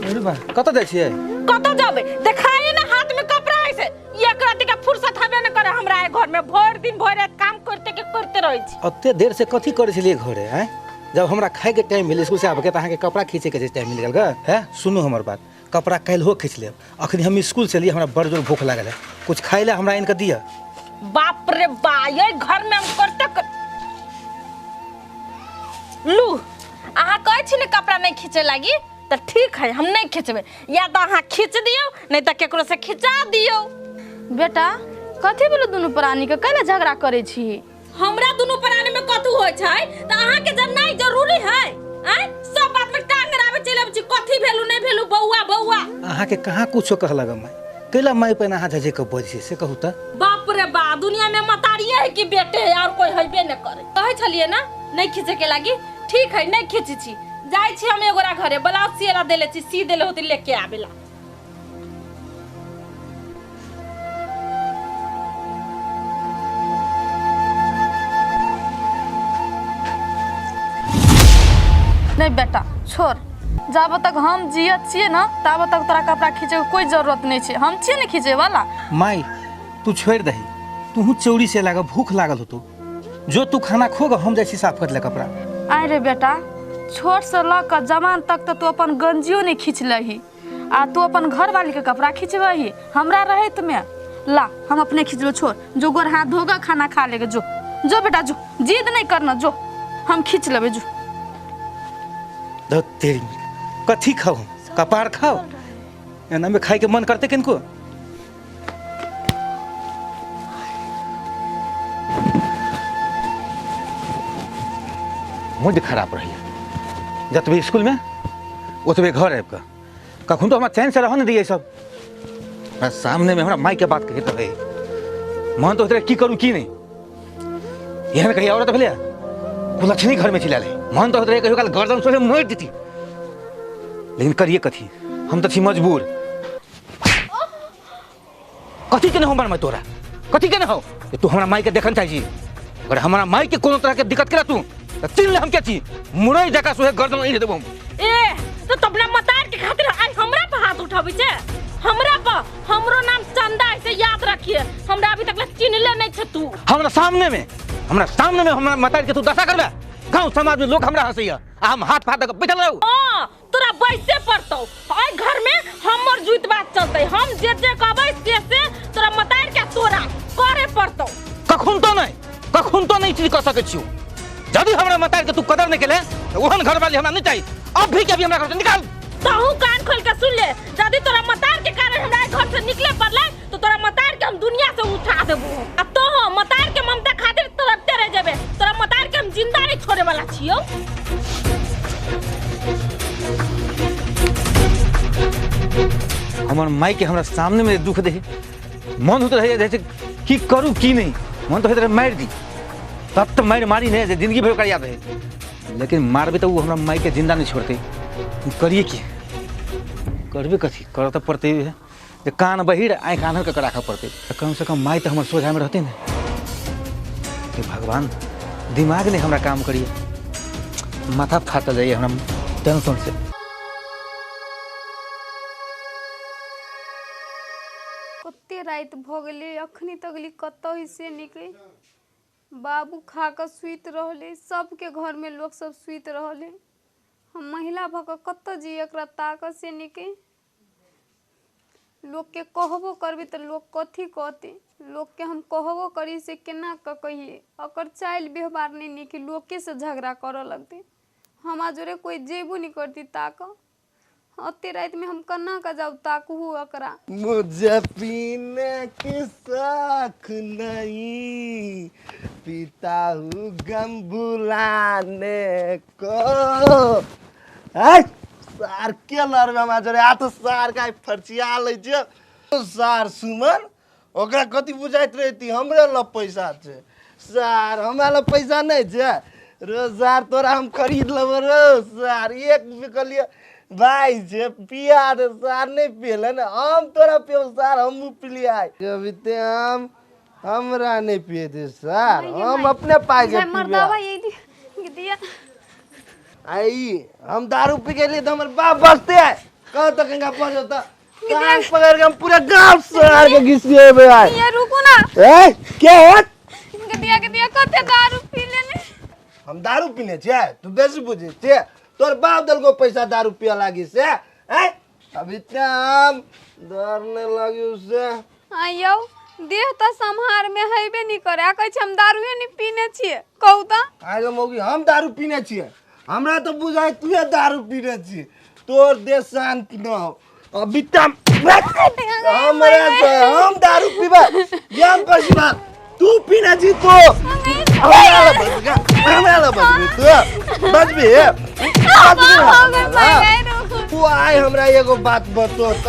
अरे बा कत जाइ छियै? कत जाबे देखाए ना हाथ में कपड़ा है से एक रात के फुर्सत हबे न करे हमरा घर में भर दिन भर रात काम करते के करते रहै छी। अते देर से कथी करै छलियै घरे हैं? जब हमरा खाए के टाइम भेल स्कूल से आबे के त अहाँ के कपड़ा खींचे के टाइम मिल गेल ग हैं? सुनू हमर बात, कपड़ा काल्हि हो खींच लेब, अखनी हम स्कूल से लिए हमरा बड़ जोर भूख लागल है, कुछ खाए ला हमरा इनके दिया। बाप रे बा ये घर में हम करते लू अहाँ कहै छी ने कपड़ा नहीं खींचे लागी त ठीक है हम नहीं खींचबे, या तो अहाँ खींच दियौ नहीं त केकरो से खिंचा दियौ। बेटा कथी बोलो दुनू प्राणी के कैला झगड़ा करै छी? हमरा दुनू प्राणी में कथू होय छै त अहाँ के जाननाइ जरूरी है आय? सब बात में टांग अड़ाबे चलि आबै छी, कथी भेलू नहीं भेलू बौआ बौआ। अहाँ के कहाँ कुछो कहलक माय, कैला माय पहिने अहाँ झझे के बजै से कहू त? बाप रे बा दुनिया में मतारिये है कि बेटे है और कोई हेबे न करे। कहै छलियै ना नहीं खींचे के लागी, ठीक है नहीं खींचै छी, जाइ छी हम एगोरा घरे ब्लाउज सिएला देले छी, सी देले होती लेके आबेला। नहीं बेटा छोड़, जाब तक हम जियत छियै ना ताब तक तोरा कपड़ा खींचे के कोई जरूरत नहीं छै, हम छियै ने खींचे वाला। माई तू छोड़ दही, तू चौरी से लागल भूख लागल होतो, जो तू खाना खोग हम जाइ छी साफ कर ले कपड़ा। आय रे बेटा छोट से लऽ कऽ जवान तक तो तू अपन गंजियो नहीं खींच लही आ तू अपन घरवाली के कपड़ा खींचबही हमरा रहत में ला हम अपने खींच लो। छोड़ जो गोर हाथ धोगा खाना खा लेगा, जो जो बेटा जो जिद नहीं करना, जो हम खींच लेबे जो। तेरी कथी खाओ कपार खाओ एना में खाए के मन करते किनको? मूड खराब रही जतबे स्कूल में ओतबे घर आबि कऽ कखन तो हमरा चैन से रह नहीं दिए सब। सामने में हमरा माई के बात कहैत रहे, मन तो होइत रहे की करूँ की नहीं, एहन कहिया औरत भेलै कुलक्षणी घर में चिल्ला ले, मन तो होइत रहे कहियो काल गर्दन सोझे मोड़ि देती, लेकिन करिए कथी हम तो छी मजबूर। कथी के नहीं हमर तोरा कथी के नहीं हो तू हमरा माई के देखन चाहै छी? अगर हमरा माई के कोनो तरह के दिक्कत केला तू त चिन्ह ले हम के छी मुरई जका सोहे गर्दन ऐंठ देबो हम। ए तो तबला मतार के खातिर आई हमरा पर हाथ उठाबै छै? हमरा पर हमरो नाम चंदा है से याद रखिए, हमरा अभी तक चिन्हले नहीं छै तू। हमरा सामने में हमरा मतार के तू दशा करबे, गांव समाज में लोग हमरा हंसैया आ हम हाथ फाड़ के बैठल रहू। हां तोरा बैसे पड़तौ, आई घर में हमर जुइत बात चलतै, हम जे जे कहबै से तोरा मतार के तोरा करे पड़तौ। कखन तो नहीं चीज कर सकै छियौ, यदि हमरा मतार के तू कदर नहीं केले तो ओहन घर वाली हमरा नहीं चाहिए, अब भी के अभी हमरा घर से निकाल। तहु कान खोल के सुन ले, यदि तोरा मतार के कारण हमरा घर से निकले पड़लै तो तोरा मतार के हम दुनिया से उठा देबो, आ तो मतार के ममता खातिर तड़पते रह जेबे, तोरा मतार के हम जिंदा नहीं छोड़े वाला छियौ। हमर माई के हमरा सामने में दुख दे मन होत रहे जैसे की करू की नहीं, मन तो होत रहे मार दी, तब तो मार मारी नहीं जिंदगी भर ओकरा याद रहे, लेकिन मारबे तो वो हमरा माई के जिंदा नहीं छोड़ते। करिए की करबे कथी कर तो पड़ते है जे कान बहिर आँखि आन्हर के राखऽ पड़ते, कम से कम माई तो हमर सोझा में रहते ने। हे भगवान दिमाग नहीं हमरा काम करिए, माथा फाटल जाइए हमरा टेंशन से। कते राति भऽ गेलै अखनी तक कतौ से निकले, बाबू खा कऽ सुति रहलै, सबके घरमे लोक सब सुति रहलै, हम महिला भऽ कऽ कतऽ जइयै एकरा ताकऽ से निके। लोकके कहबो करबै तऽ लोक कथी कहतै, लोकके हम कहबो करी से केना कऽ कहियै, ओकर चालि व्यवहार नहि नीक, लोकेसँ झगड़ा करऽ लगतै, हमरा जोरे कोइ जेबो नहि करतै ताकऽ, अते रातिमे हम केना कऽ जाउ ताकू ओकरा। मुझे पीने के शौक नहीं, पीता हूँ गम भुलाने को। सार के लड़बे हमरा जोरे आ तो सार का फर्चिया लै छियै। सार सुमन ओकरा कथी बुझाइत रहती हमरे लग पैसा छै, सार हमरा लग पैसा नहीं छै रो सार, तोरा हम खरीद लेबो रो सार, एक कहलियै भाई जे पिया रे सार नहीं पियले ना, हम तोरा पियो सार, हम पिलिया अभी ते हम हमरा नहीं पिए दे सार, हम अपने पाई के मर्दावा ये दिया आई। हम दारू पी के लिए तो हमर बाप बसते है कहो तो कंगा पहुंच होता कान पकड़ के हम पूरा गांव सार के घिस गए बे भाई। ये रुको ना, ए क्या है गदिया गदिया कते दारू पी लेने? हम दारू पीने छे तू बेसी बुझे छे, तोर बाप दल को पैसा दारू पिया लागी से हैं, अब इतना हम डरने लगी उससे। आयो देह त सम्हार में हेबे नहीं करे, आ कहै छै हम दारूए नहीं पीने छिए, कहू त। आगे मौगी हम दारू पीने छिए, हमरा तो बुझाय तू दारू पीने छी, तोर देह शांत न हो। अभी त हमरा हम दारू पीबा हम पसीबा, तू पीने छी तो हमरा बजबी, हमरा बजबी तू बजबी बजबी तू आय। हमरा एगो बात बतो त,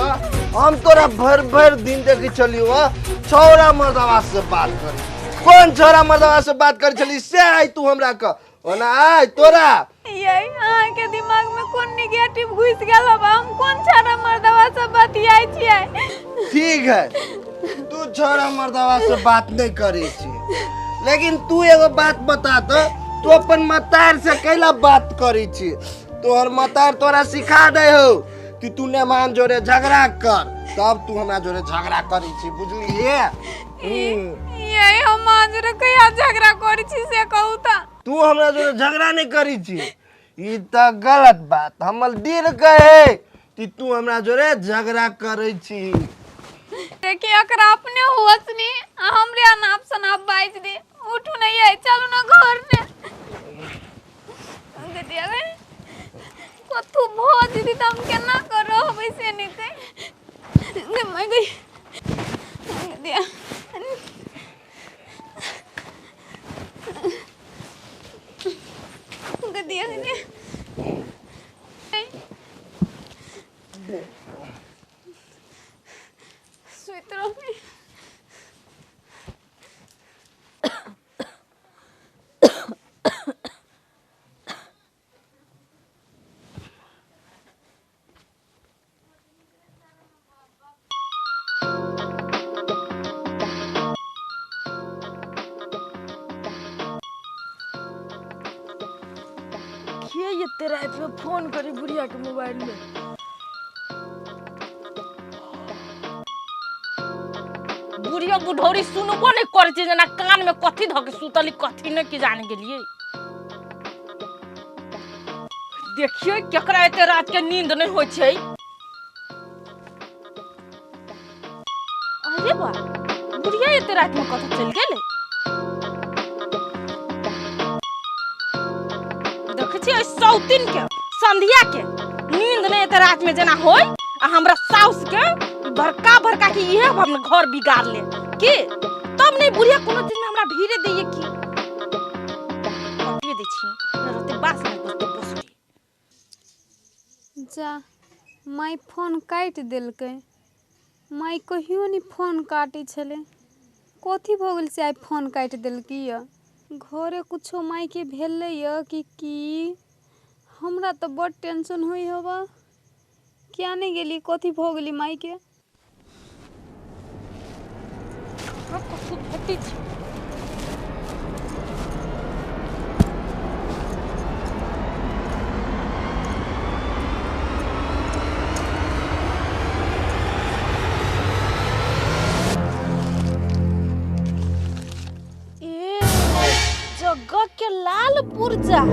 हम तोरा भर भर दिन देखी चलियो छौरा मर्दवा से बात करी, कौन छौरा मर्दवा से बात करी चली से आय तू हमरा क ओना आय तोरा। ये अहाँ के दिमाग में कोन नेगेटिव घुस गेल हबा, हम कोन छौरा मर्दवा से बतियाय छियै? ठीक है तू छौरा मर्दवा से बात नहीं करी छी, लेकिन तू एगो बात बता तो, तू अपन मतार से कैला बात करी छी? तोहर मतार तोरा सिखा दे हो कि तू नेमान जोरे झगड़ा कर, तब तू हमरा जोरे झगड़ा करी छी, बुझलिए? ये हम जोरे कहिया झगड़ा करी छी से कहू त? तू हमरा जोरे झगड़ा नहीं करी छी, ई त गलत बात। हमर दिल कहे कि तू हमरा जोरे झगड़ा करै छी। देखिए एकरा अपने होश नहीं, हमरे अनाप शनाप बाजि दे। उठू नहीं है, चलू ना घर ने। गदिया गए कथू भऽ जेतै त हम केना कर रहबै से नहीं कहि मैं गई गदिया। गदिया गदिया सुइत रहबै। एते रात में फोन करी बुढ़िया के मोबाइल में। बुढ़िया बुढ़ौरी सुनबो नहीं करे छै, जेना कान में कथी धऽ के सुतली कथी नहीं की जाने गेलिए। देखिए केकरा एते रात के नींद नहीं होइ छै। अरे बा बुढ़िया एते रात में कतऽ चलि गेलै? देखै सौतिन के संध्या के नींद नहीं एते रात में जेना होय, आ हमरा साउस के भड़का भड़का के इहे हम घर बिगाड़ ले की तब नहीं बुढ़िया कोनो चीज में हमरा भीड़े दैये की कटिए दै छी न रहते बास नहीं बुझते पोसरी। जा my phone काटि देलकै। माय कहियो नहीं फोन काटै छलै, कथी भऽ गेल से आइ फोन काटि देलकै यऽ? घरे कुछो माय के भेलै यऽ कि की? हमरा तऽ बड़ टेंशन होइ हबा, किया नहीं गेली, कथी भऽ गेली माय के? कथू भेटै छै? ए जगह के लाल पुर्जा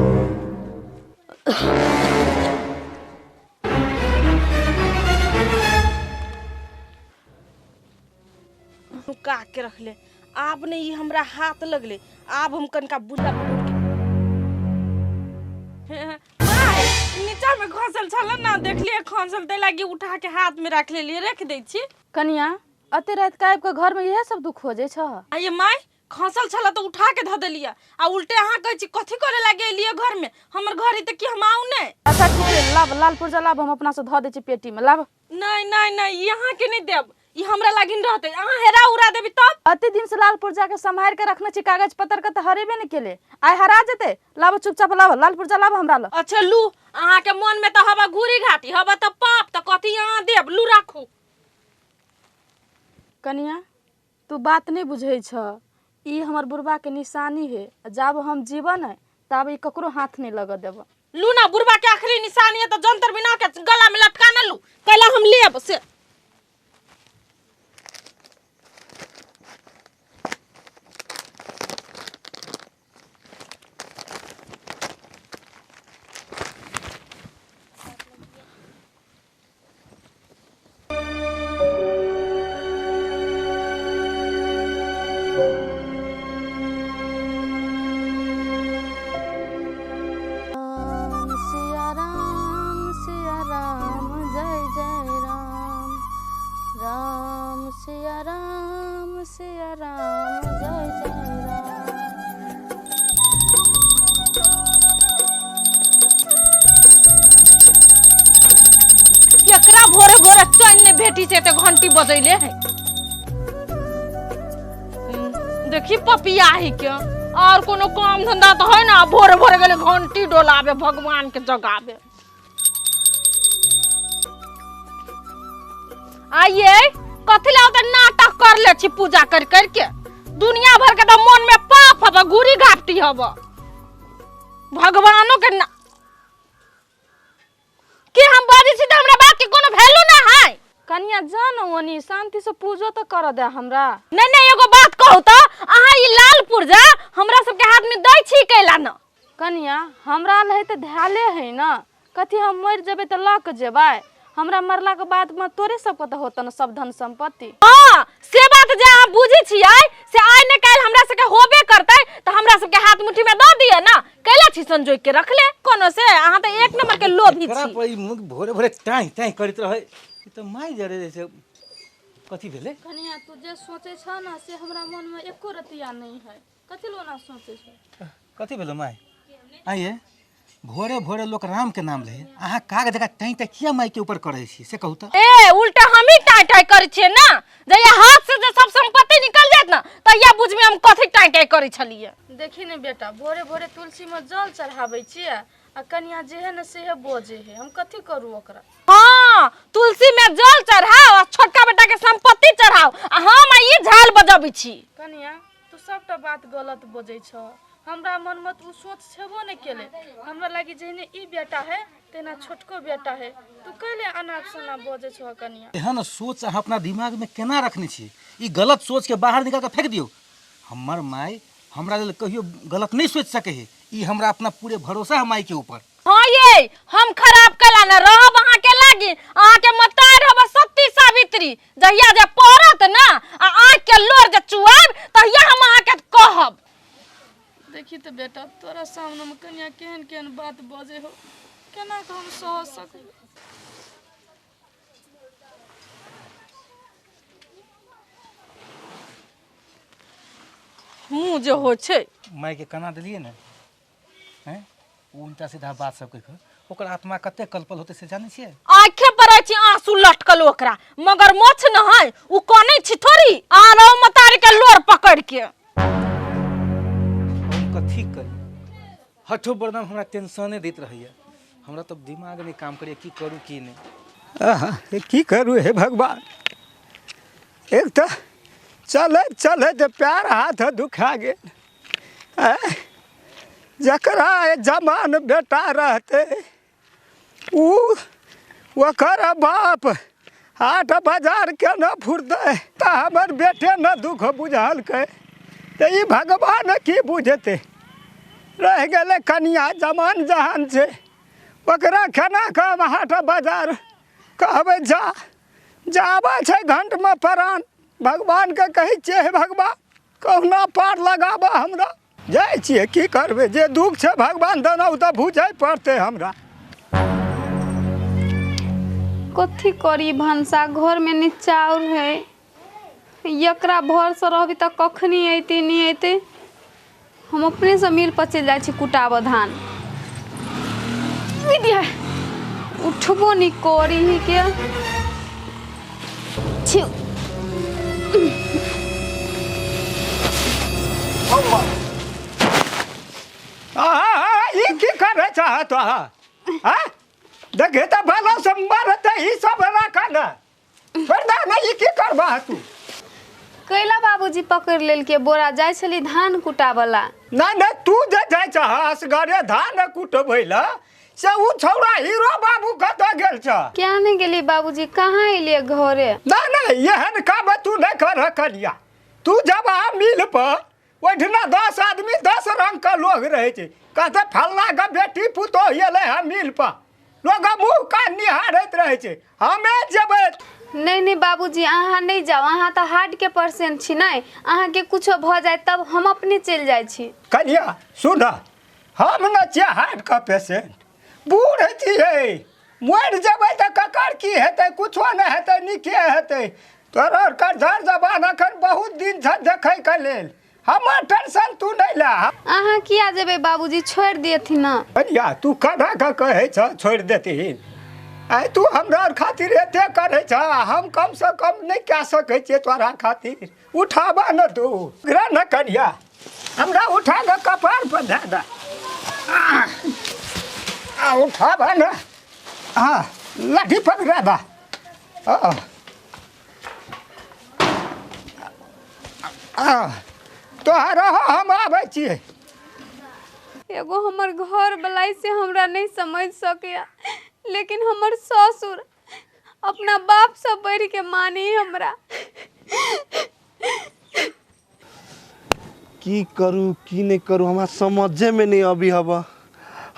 नुका के रखले, आब ने ई हमरा हाथ लगले, आब हम कनका बुला माय नीचा में खसल छल ना, देखलिए खसल तै लागी उठा के हाथ में रख लेलिए, रख दै छी। कनिया अते रात के आबि के घर में इहे सब दुख हो जाइ छ? आ ये my खसल छल तो उठा के ध देलिए, आ उल्टे अहाँ कहै छी कथी करे लागे एलिए घर में, हमर घर है त की हम आउ नै? अच्छा ठीक है, लाब लाल पुर्जा लाब, हम अपना से ध दै छी पेटी में, लाब। नहीं नहीं नहीं, यहाँ के नहीं देब, ई हमरा लागिन रहते, अहाँ हेरा उड़ा देबी तब। अते दिन से लाल पुर्जा के सम्हार के रखने छी, कागज पत्र के त हरेबे न केले, आइ हरा जेते। लाबो चुपचाप लाबो लाल पुर्जा लाबो हमरा ल। अच्छा लू, अहाँ के मन में त हवा घूरी घाटी, हवा त पाप, त कथी अहाँ देब, लू राखू। कनिया तू बात नहीं बुझै छ, ई हमर बुढ़बा के निशानी है, जब हम जीवन है तब ई ककरो हाथ नहीं लग देब। लू ना, बुढ़बा के आखिरी निशानी है त जंतर बिना के गला में लटका न लू, कैला हम लेब से। केकरा भोरे भोरे चैन नहीं भेटी छै ते घंटी बजैले है। देखी पपिया ही के और कोनो काम धंधा तो है ना, भोरे भोरे गेले घंटी डोलाबे भगवान के जगाबे। आइए कथी ला ओते नाटक कर ले छी पूजा कर कर के, दुनिया भर के तो मन में पाप हब, गुरी घाटी हब, भगवानों के ना कि हम बाजै छी त हमरा बात के कोनो वैल्यू ना है। कनिया जान ओनी शांति से पूजो तो कर दे हमरा। नहीं नहीं एगो बात कहू त, अहाँ ई लाल पुर्जा हमरा सबके हाथ में दै छी कैला न? कनिया हमरा लहे त धैले है ना, कथी हम मर जेबै त ल के जेबै, हमरा मरला के बाद में तोरे सबके त होत न सब धन संपत्ति। हां से बात जे अहाँ बुझै छियै से आइ ने काल्हि हमरा सबके होबे करतै, त हमरा सबके हाथ मुट्ठी में द दिए ना, कैला छी संजोग के रखले कोनो से। अहाँ त एक नंबर के लोभी एकरा छी। पर ई मुँह भोरे भोरे टाँय टाँय करैत रहै, ई तऽ माय जरे जैसे कथी भेलै? कनिया तू जे सोचै छ ना से हमरा मन में एको रतिया नहीं है, कथी लोना सोचै छ? कथी भेलै माय? आइए भोरे भोरे लोक राम के नाम ले, अहाँ काग जगह टाँय टाँय किया माय के ऊपर करै छी से कहू तऽ? ए उल्टा हम ही टाँय टाँय करै छियै ना, जहिया हाथ से जे सब संपत्ति निकल जायत ना तहिया बुझबै हम कथी टाँय टाँय करै छलियै। देखी ने बेटा, भोरे भोरे तुलसी में जल चढ़ाबै छियै आ कनिया जे है न सेहे बजे है, हम कथी करू ओकरा? हाँ तुलसी में जल चढ़ाओ आ छोटका बेटा के संपत्ति चढ़ाओ, आ हम ई झाल बजबै छी। कनिया तू सबटा बात गलत बजै छ, हमरा मन में त उ सोच छेबो नहीं केले, हमरा लागी जेहने ई बेटा है तेना छोटको बेटा है, तू कैले अनाप शनाप बजै छ कनिया? एहन सोच अहाँ अपना दिमाग में केना रखने छी? ई गलत सोच के बाहर निकाल के फेंक दियौ। हमर माय हमरा लेल कहियो गलत नहीं सोच सके है, ई हमरा अपना पूरे भरोसा है माय के ऊपर। हाँ ये हम खराब कैला न रहब अहाँ के लागी, अहाँ के मतार रहब सती सावित्री, जहिया जे पड़त ना आ आँख के लोर जे चुआब तहिया हम अहाँ के कहब। देखी त बेटा तोरा सामने में कनिया केहन केहन बात बजे हो, केना के हम सह सकब? मुँह जे हो छै माय के कना देलियै ने, हैं उल्टा सीधा बात सब कहि कऽ ओकर आत्मा कते कलपल होतै से जानै छियै? आँखे पर अछि आंसू लटकल ओकरा, मगर मोछ न है, उ कनै छी थोड़ी आरो मतारी के लोर पकड़ के। हम कथी करी? हठो बरदाम हमरा टेंशने दैत रहैया, हमरा तऽ दिमाग नहि काम करैया की करू की नहि। आहा, की करू हे भगवान, एक तऽ चलैत चलैत पैर हाथ दुखा गेल। जकरा जवान बेटा रहतै उ ओकर बाप हाट बाजार के न फुरतै तऽ हमर बेटे न दुख बुझलकै तऽ ई भगवान की बुझतै? रहि गेलै कनिया जवान जहान छै, ओकरा केना कऽ हम हाट बाजार कहबै जा जाबै छै घंटमे प्राण। भगवानके कहै छियै हे भगवान कहुना पार लगाबऽ हमरा। जाइ छियै की करबै, जे दुख छै भगवान देना ओ तऽ बुझै पड़तै हमरा। कथी करी भनसा घर में नि चाउर है, एकरा भर से रहबी तऽ कखनी अयतै नहीं अयतै, हम अपने से मिल पर चलि जाइ छी कुटाबऽ धान। उठबो नहीं करी ही के। छी छह तो हाँ देखे तो भला संभाल ई सब राखा ना छोड़ दे ना ई की करबा तू। कैला बाबूजी पकड़ लेलके बोरा जाय छली धान कुटावला। ना ना तू जे जाय छह असगरे धान कुटबै ला से उ छौड़ा हीरो बाबू कतऽ गेल छ? क्या नहीं गेली बाबूजी, कहाँ एलिए घरे? ना ना एहन काम तू नहीं कर कलिया। तू जब आ मिल पर ओहिठिना 10 आदमी 10 रंग के लोग रहे छै, कहते फलना के बेटी पुतोह एलै हँ मिल पर, लोग मुँह कान निहारैत रहै छै। हमे जेबै। नहीं नहीं बाबूजी अहाँ नहीं जाओ, अहाँ तो हार्ट के पेशेंट छी नहीं, अहाँ के कुछो भ जाए तब हम अपने चल जाए छी। कनिया सुन, हम न छियै हार्ट के पेशेंट, बूढ़ छियै, मरि जेबै तऽ ककर की हेतै? कुछो नहि हेतै, नीके हेतै। तोहर कर जबान अखन बहुत दिन छै देखै के लेल, हमर टेंशन तू नहीं ले। अहाँ किया जेबै बाबूजी, छोड़ देथिन ना। कनिया तू केना के कहै छ छोड़ देथिन? आइ तू हमरा खातिर एते करै छ, हम कम से कम नहीं कह सकै छियै तोरा खातिर। उठाबा न तू न कनिया, हमरा उठा के कपार पर धए दे। आ उठाबा न, हाँ लाठी पकड़ा बा। तोहरा हम आबै छियै। एगो हमर घर वाला से हमरा नहीं समझ सकैया, लेकिन हमर ससुर अपना बाप से बढ़ के मानी हमरा। की करू की नहीं करू हमरा समझे में नहीं अभी हवा।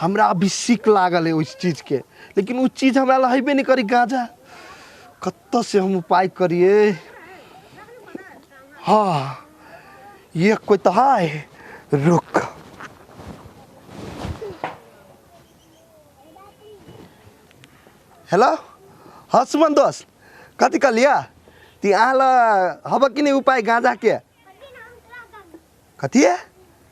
हमरा अभी सीख लागल है उस चीज के, लेकिन उस चीज हमरा लहेबे नहीं करी गांजा। कत्तो से हम उपाय करिए। हाँ ये कोई तो है, रुक। हेलो हाँ सुमन दोस्त, कथी कहलिया ती अहाँ ल हब कि नहीं उपाय गांजा के? कथी है?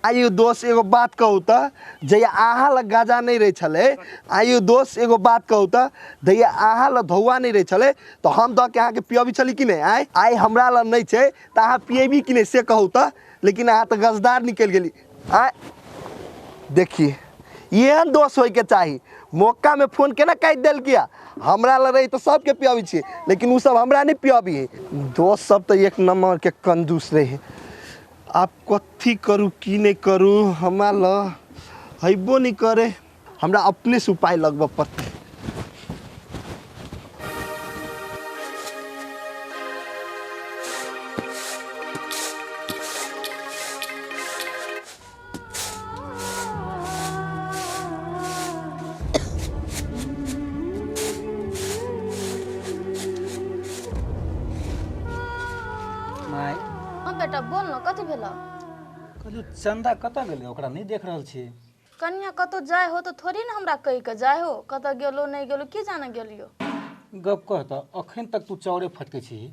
आइयो दोस्त एगो बात कहू त, जहिया अहाँ लग गांजा नहीं रहे छलै, आइयो दोस्त एगो बात कहू त, जहिया अहाँ लग धौआ नहीं रहे छलै तो हम दऽ के अहाँके पियबी छली कि नहीं? आइ आइ हमरा लग नहीं छै तऽ अहाँ पियबी कि नहीं से कहू त, लेकिन अहाँ तऽ गजदार निकलि गेली। आइ देखिए एहन दोस्त होइके चाही। मौका में फोन केना काटि देलकिया? हमरा लग रही तो सबके पियाबी छियै, लेकिन उ सब हमरा नहीं पियाबी है। दोस्त सब तो एक नंबर के कंजूस रहे। आप कथी करू की नहीं करू हमरा ल हेबो नहीं करे, हमरा अपने से उपाय लगबऽ पड़तै। बेटा बोल न, कथी भेल? कहलियो चंदा कतऽ गेलै, ओकरा नहीं देख रहल छी। कनिया कतौ जाय हो तो थोड़ी न हमरा कहि के जाय हो, कतऽ गेलो नहीं गेलो की जाने गेलियो। गप कह त अखन तक तू चाउरे फटकै छी,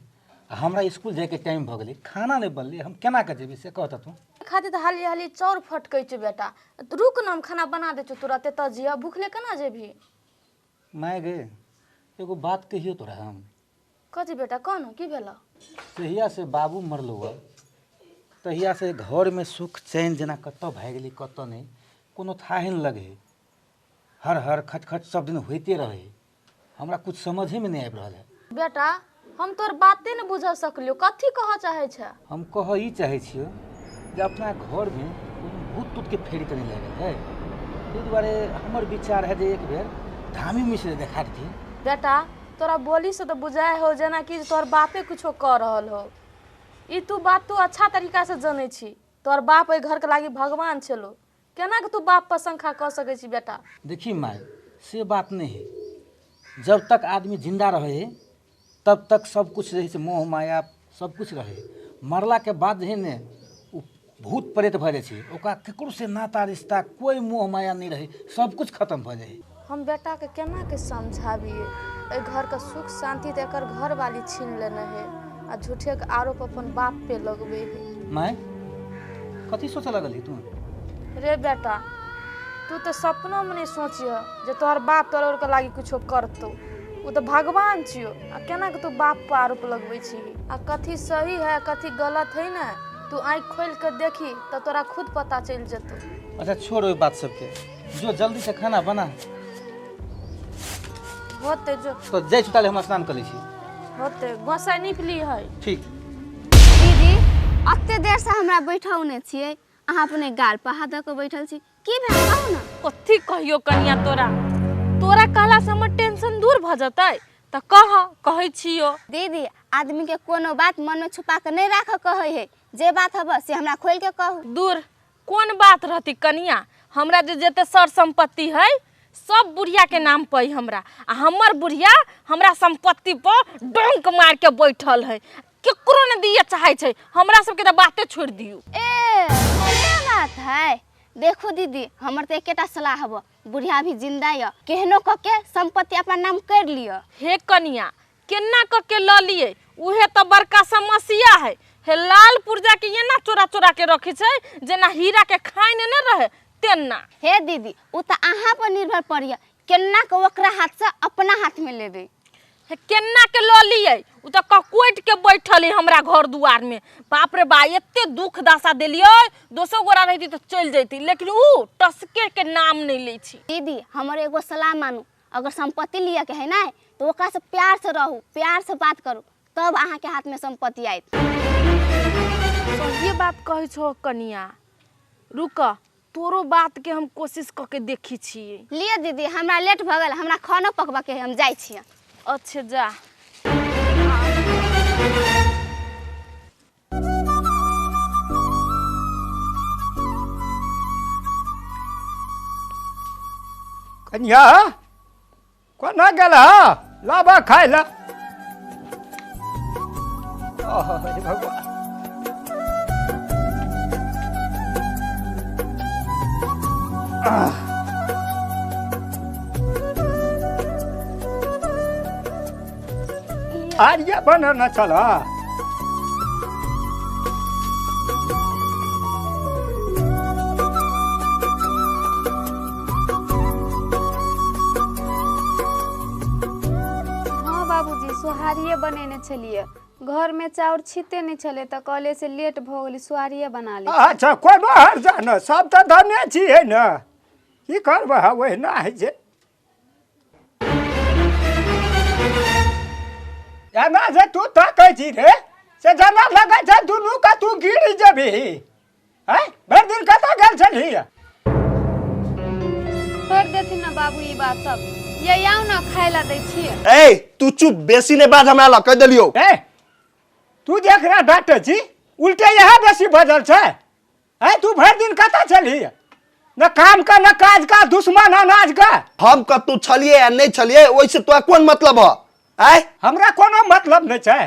हमरा स्कूल जाय के टाइम भ गेलै, खाना नहीं बनलै, हम केना के जेबै से कह त तू। खातिर तऽ हाली हाली चाउर फटकै छी बेटा, रुक न हम खाना बना दै छियौ तुरते, तऽ जिया भूखले केना जेबही? माय गे एगो बात कहियो तोरा हम। कथी बेटा कह न, की भेल? जहिया से बाबू मरलो तहिया से घर में सुख चैन जेना कतऽ भए गेलै कतऽ नहीं, कोनो थाहे नहि लगे, हर हर खटखट सब दिन होइते रहे, हमरा कुछ समझे में नहीं आबि रहल है। बेटा हम तोर बाते नहीं बुझ सकलियो, कथी कह चाहे छ? हम कह ई चाहे छियो जे अपना घर में कोनो भूत तूत के फेरी तऽ नहीं लागल है, ताहि दुआरे हमर विचार है जे एक बेर धामी मिश्र देखा देथिन। बेटा तोरा बोली से तो बुझाए हो जेना कि तोहर बापे कुछो कह रहल हो। ई तू बात तू अच्छा तरीका से जनै छी, तोहर बाप एहि घर के लागी भगवान छलो, केना के तू बाप पर शंका कऽ सकै छी बेटा? देखी माय से बात नहीं है, जब तक आदमी जिंदा रहे तब तक सब कुछ रहे से मोह माया सब कुछ रहे, मरला के बाद जे ने उ भूत प्रेत भऽ जाइ छै, ओकरा केकरो से नाता रिश्ता कोई मोह माया नहीं रहे, सब कुछ खत्म भऽ जाइ। हम बेटा के केना के समझाबिए, एहि घर के सुख शांति तऽ एकर घर वाली छीन लेने है आ झूठे के आरोप अपन बाप पे लगबे है। माय कथी सोचऽ लगलही तू? रे बेटा तू तो सपनो में नहीं सोचिह जे तोहर बाप तोहर के लागी कुछो करतौ, उ तो भगवान छियो, आ केना के तू बाप पर आरोप लगबै छी? आ कथी सही है कथी गलत है ना तू आँखि खोल के देखी तो तोरा खुद पता चलि जेतौ। अच्छा छोड़ ओहि बात सबके, जो जल्दी से खाना बना। होते जो तो जाइ छी ताले हम स्नान कर लै छी। होते गोसाई निपली है। ठीक। दीदी अते देर से हमरा बैठौने छियै, अहाँ अपने गाल पर हाथ धऽ के बैठल छी, की भेल कहू ना? कथी कहियो कनिया, तोरा तोरा कहला से हमर टेंशन दूर भ जतै त कह कहै छियो। दीदी आदमी के कोनो बात मन में छुपा के नहीं राख कहै है, जे बात हब से हमरा खोल के कहू। दूर कोन बात रहती कनिया, हमरा जे जते सर संपत्ति है सब बुढ़िया के नाम पर हमरा, आ हमर बुढ़िया हमरा संपत्ति पर डंक मार के बैठल है, केकरो ने दिए चाहे छै, हमरा सबके त बाते छोड़ दियो। ए से बात है। देखो दीदी हमर त एकेटा सलाह हब, बुढ़िया भी जिंदा य, केहनो क के संपत्ति अपन नाम कर लियो। हे कनिया केना क के ल लिए, उहे त बड़का समस्या है। हे लाल पुर्जा के एना चोरा चोरा के रखै छै जेना हीरा के खाइन ने रहे तेना। हे दीदी उ त अहाँ पर निर्भर पड़िय, केना के ओकरा हाथ से अपना हाथ में लेबे। हे केना के ल लिए, उ त ककोटि के बैठल है हमरा घर दुआर में। बाप रे बा एते दुख दशा देलियै, दोसर गोरा रहती त चलि जैती, लेकिन उ टसके के नाम नहीं लै छी। दीदी हमर एगो सलाह मानू, अगर संपत्ति लिया के है ना तो ओकरा से प्यार से रहू, प्यार से बात करू, तब अहाँ के हाथ में संपत्ति आयत। सही बात कहै छो कनिया, रुक तोरो बात के हम कोशिश क के देखी छियै। लिअ दीदी हमरा लेट भ गेल, हमरा खानो पकबऽ के है, हम जाइ छियै। अच्छा जा। कनिया कोना गेल लाबा खाय ला। भगवान आर्य बनना चला। हाँ बाबूजी सोहारिये बनेने छलियै, घर में चाउर छीते नहीं छले त कहले से लेट भ गेलै, सोहारिये बना ले। अच्छा कोनो हर्जा न, सब त धने छियै न, की करबै ओहिना होइ छै। एना जे तू तकै छी रे से जेना लगै छै दुनू के तू गिर जेबही। हैं भरि दिन कतऽ गेल छलही? छोड़ देथिन ना बाबू ई बात सब, ये आउ ना खाय ला दै छियै। ए तू चुप, बेसी ने बाज हमरा लग, कह देलियौ। ए तू जेकरा डांटै छी उल्टे इएह बेसी बजल छै। हैं तू भरि दिन कतऽ छलही? न काम का न काज का, दुश्मन अनाज का। हम कतौ छलियै आ नहि छलियै ओहिसे तोरा कोन मतलब ह? आय हमरा कोनो मतलब नहि छै।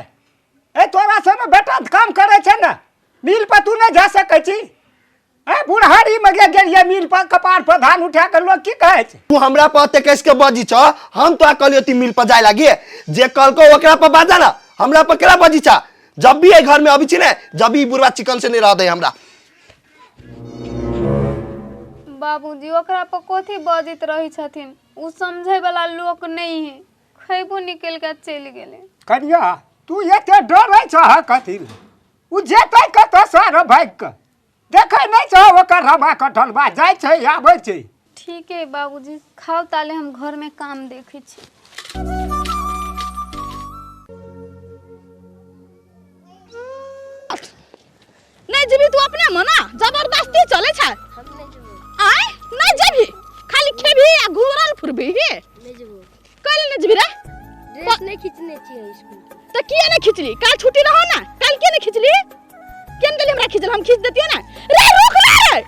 ए तोरा से ने बेटा काम करै छै ने, मिल पर तू नहि जा सकै छी। ए बुढ़ारी में गेलियै मिल पर, कपार पर धान उठा के लोग की कहै छै? तू हमरा पर एते कस के बजी छ, हम तोरा कहलियो ती मिल पर जाय लागी, जे कहलको ओकरा पर बाजा ना, हमरा पर केना बजी छ? जब भी एहि घर में अबै छी ने, जब भी बुढ़वा चिकन से नहीं रह दे हमरा। बाबूजी ओकरा पर कथी बजैत रहै छथिन, उ समझै वाला लोक नहीं है, खैबो निकल के चलि गेलै। कनिया तू एते डरै छह कथी? उ जेतै कतऽ सर भागि कऽ? देखै नहि छह ओकर रवा कटलबा जाइ छै आबै छै। ठीक है बाबूजी खाओ ताले, हम घर में काम देखै छी। नहीं जेबी तू अपने मना जबरदस्ती चले छै। आय नहीं जेबी, खाली खेबी आ घूरल फुरबी। नहीं जेबो। कल नहीं जेबी रे? ड्रेस नहीं खींचने छियै स्कूल के। त किया नहीं खींचली? काल छुट्टी रहो ना, काल किया नहीं खींचली? केन गेली हमरा खींचल, हम खींच देतियो ना। रे रुक रे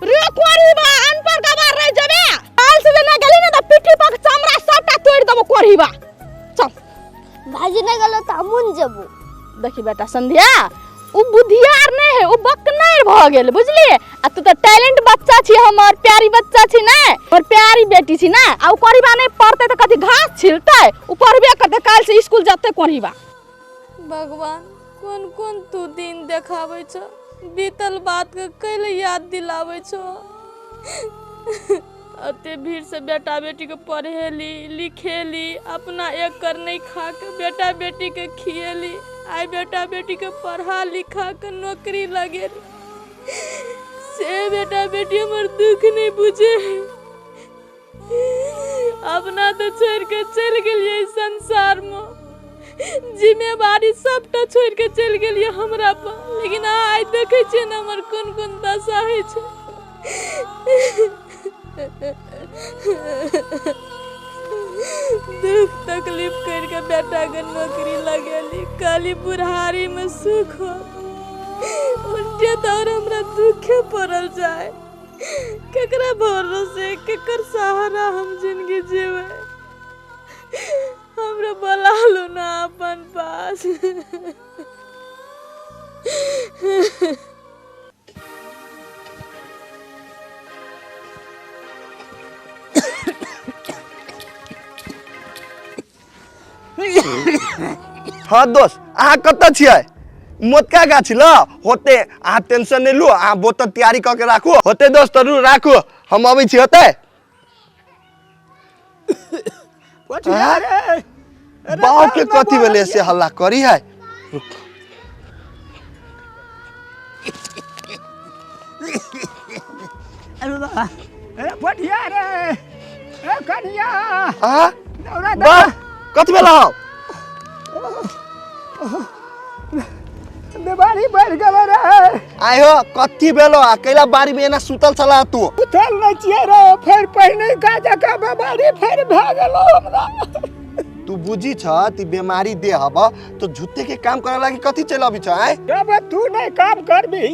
रे कोरीबा अनपढ़ गवार रह जेबे, काल से ना गेली ना त पिट्ठी पर चमड़ा सबटा तोड़ देबो कोरीबा। चल भाजी नहीं गेलो त हमहूँ न जेबो। देखी बेटा संध्या, उ बुधियार नहीं है, उ बकनार भ गेल बुझलिए। आ तू त टैलेंट बच्चा छी, हमर प्यारी बच्चा छी ना, हमर प्यारी बेटी छी ना। आ उ कोरीबा नहीं पढ़ते त कथी घास छिलते? उ पढ़बे करते, काल से स्कूल जते कोरीबा। भगवान कोन कोन तू दिन देखाबै छो, बीतल बात के कैले याद दिलाबै छो। अते भीड़ से बेटा बेटी के पढ़ेली लिखेली, अपना एक कर नहीं खा के बेटा बेटी के खिएली, आइ बेटा बेटी के पढ़ा लिखा के नौकरी लगेली, से बेटा बेटी हमर दुख नहीं बुझे। अपना तो छोड़ के चलि गेलियै संसार में, जिम्मेवारी सबटा छोड़ के चलि गेलियै हमरा पर, लेकिन अहाँ आइ देखै छियै ने हमर कोन कोन दशा होइ छै। दुख तकलीफ करके बेटा के नौकरी लगेली, काली बुढ़ारी में सुख हो, उल्टे तो और हमरा दुखे पड़ल जाए। केकरा भरोसे, केकर सहारा हम जिंदगी जीवे? हमरा बोला लो ना अपन पास। हाँ दोस्त, अहाँ कतऽ छियै? मोटका गाछ ल होते, अहाँ टेंशन नहीं लू, अहाँ बोतल तैयारी कऽ के राखू। होते दोस्त, रू राखू, हम अबै छी। होते बाप के कथी भेलै से हल्ला करी है? अरे पटिया रे, ए कनिया, आ बाप कथी भेल? हौ बीमारी बढ़ गेल रे। आइ हो कथी भेलो? आ कैला बारी में एना सुतल छला तू? सुतल नहीं छियै रे, फेर पहिने का जकाँ बीमारी फेर भए गेलो हमरा। तू बुझी छ ती बीमारी दे हब तो झूठे के काम करे लागी कथी चल अबी छ? आइ जब तू नहीं काम करबी,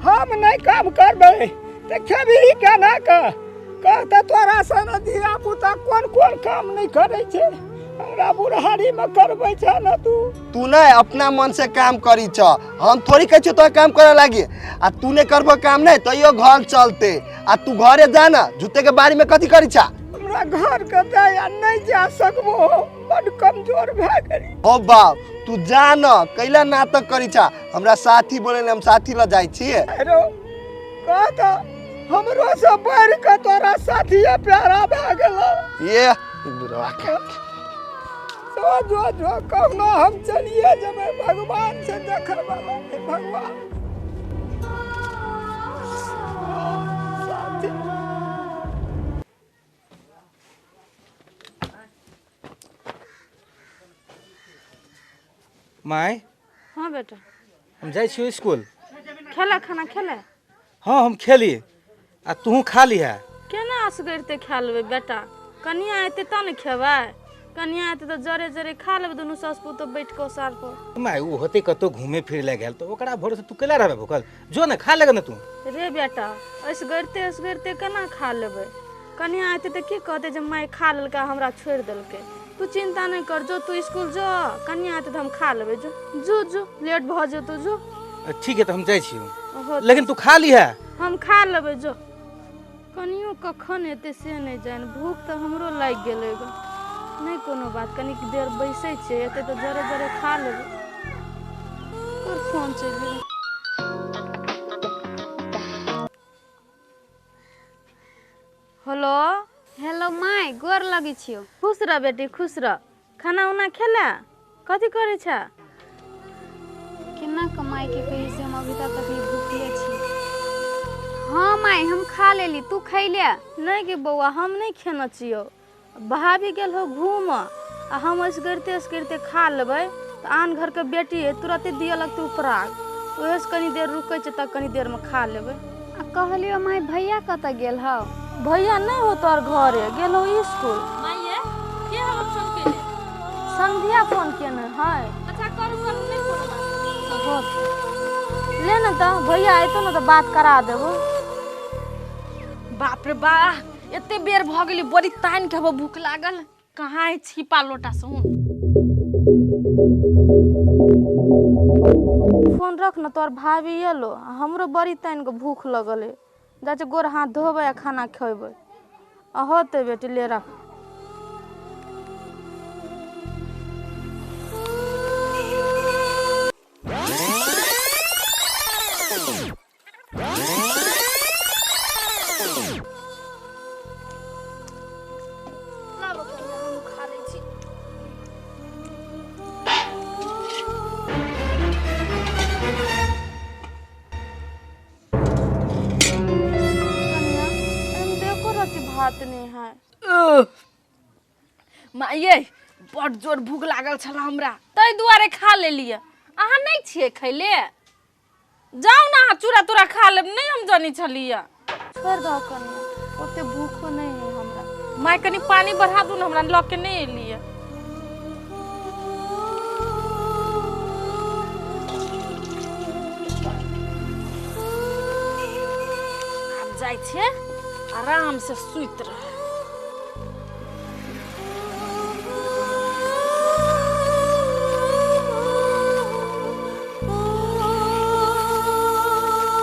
हम नहीं काम करबै त खेबी केना के? कहता तोरा सन धिया पुता कोन कोन काम नहीं करै छै, हमरा बुढ़ारी में करबै छ न तू। तू नहीं अपना मन से काम करी छ, हम थोड़ी कहै छियौ तोरा काम करे लागी। आ तू नहीं करबो काम नहीं तैयो घर चलते, आ तू घरे जा ना, झूठे के बारी में कथी करी छ? हमरा घर के दया नहीं जा सकबो, बड कमजोर भए गेली। हो बाप, तू जा न, कैला नाटक करी छ? हमरा साथी बोले हम साथी ल जाइ छी। अरे कहता हमरो से बढ़ के तोरा साथिया प्यारा भए गेलो। ये बुढ़वा के जो जो जो कहुना हम चलिए जब भगवान से देखे वाला है भगवान। साथी my. हाँ बेटा, हम जाइ छियौ स्कूल। खेला खाना खेला? हाँ हम खेली, आ तू खा लिहा। केना असगरते खा लेबै बेटा? कनिया एतै तब ने खेबै, कनिया एतै तऽ जरे जरे खा लेबै दुनू सास पुतोह बैठ कऽ ओसार पर। My ओ होते कतौ घूमे फिरे लए गेल तऽ ओकरा भरोसे तू केला रहबे भूखल? जो ने खा लेगा ने तू। रे बेटा, असगरते असगरते केना खा लेबै? कनिया एतै तऽ की कहतै जे माय खा लेलकै हमरा छोड़ि देलकै। तू चिंता नहीं कर, जो तू स्कूल जो, कनिया एतै तऽ हम खा लेबै। जो जो जो, लेट भऽ जेतौ जो। ठीक है तऽ हम जाइ छियौ, लेकिन तू खा लिहा। हम खा लेबै जो। कनियो कखन एतै से नहि जानि, भूख तऽ हमरो लागि गेलै ग। नहीं कोनो बात, कनिक देर बैसै छियै, एतै तऽ जरे जरे खा लेबै। कर फोन चलि गेलै। हेलो। हेलो my, गोर लगै छियौ। खुश रह बेटी, खुश रह। खाना उना खेला? कथी करै छ? केना कमाई के कही से हम अभी तक भूखले छी। हाँ माय हम खा लेली, तू खैले? नहीं गे बौआ, हम नहीं खेने छियौ। भाभी गेल हो घूम, आ हम असगरते असगरते खा लेबै तऽ आन घरके बेटी है तुरते दिअ लगतै उपराग, ओहेसँ कनी देर रुकै छै तऽ कनी देरमे खा लेबै। आ कहलियौ माय भैया कतऽ गेल हौ? भैया नहीं हो तोहर घरे, गेल हो स्कूल। माइये के हम फोन केने? संध्या फोन केने है। अच्छा करू करू, नहीं कोनो बात। ले ना तऽ भैया अयतौ ने तऽ बात करा देबो। बाप रे बा, एते बेर भऽ गेली, बड़ी तानि के भूख लागल। कहाँ है छिपा लोटा सुन? फोन रख न, तोहर भाभी एलो, हमरो बड़ी तानि के भूख लगल है। जाइ छै गोर हाथ धोबै आ खाना खेबै। आ होतै बेटी, ले रख। भात नहीं है। माये बड जोर भूख लागल छल हमरा, ताहि दुआरे खा लेलियै। अहाँ नहि छियै खैले? जाउ ने अहाँ चूड़ा तूड़ा खा लेब, नहि हम जानी छलियै। छोड़ि दहो कनिया, ओते भूखो नहि है हमरा। माय कनि पानी बढ़ा दू ने, हमरा लऽ के नहि एलियै। आब जाइ छियै आराम से सुति रह।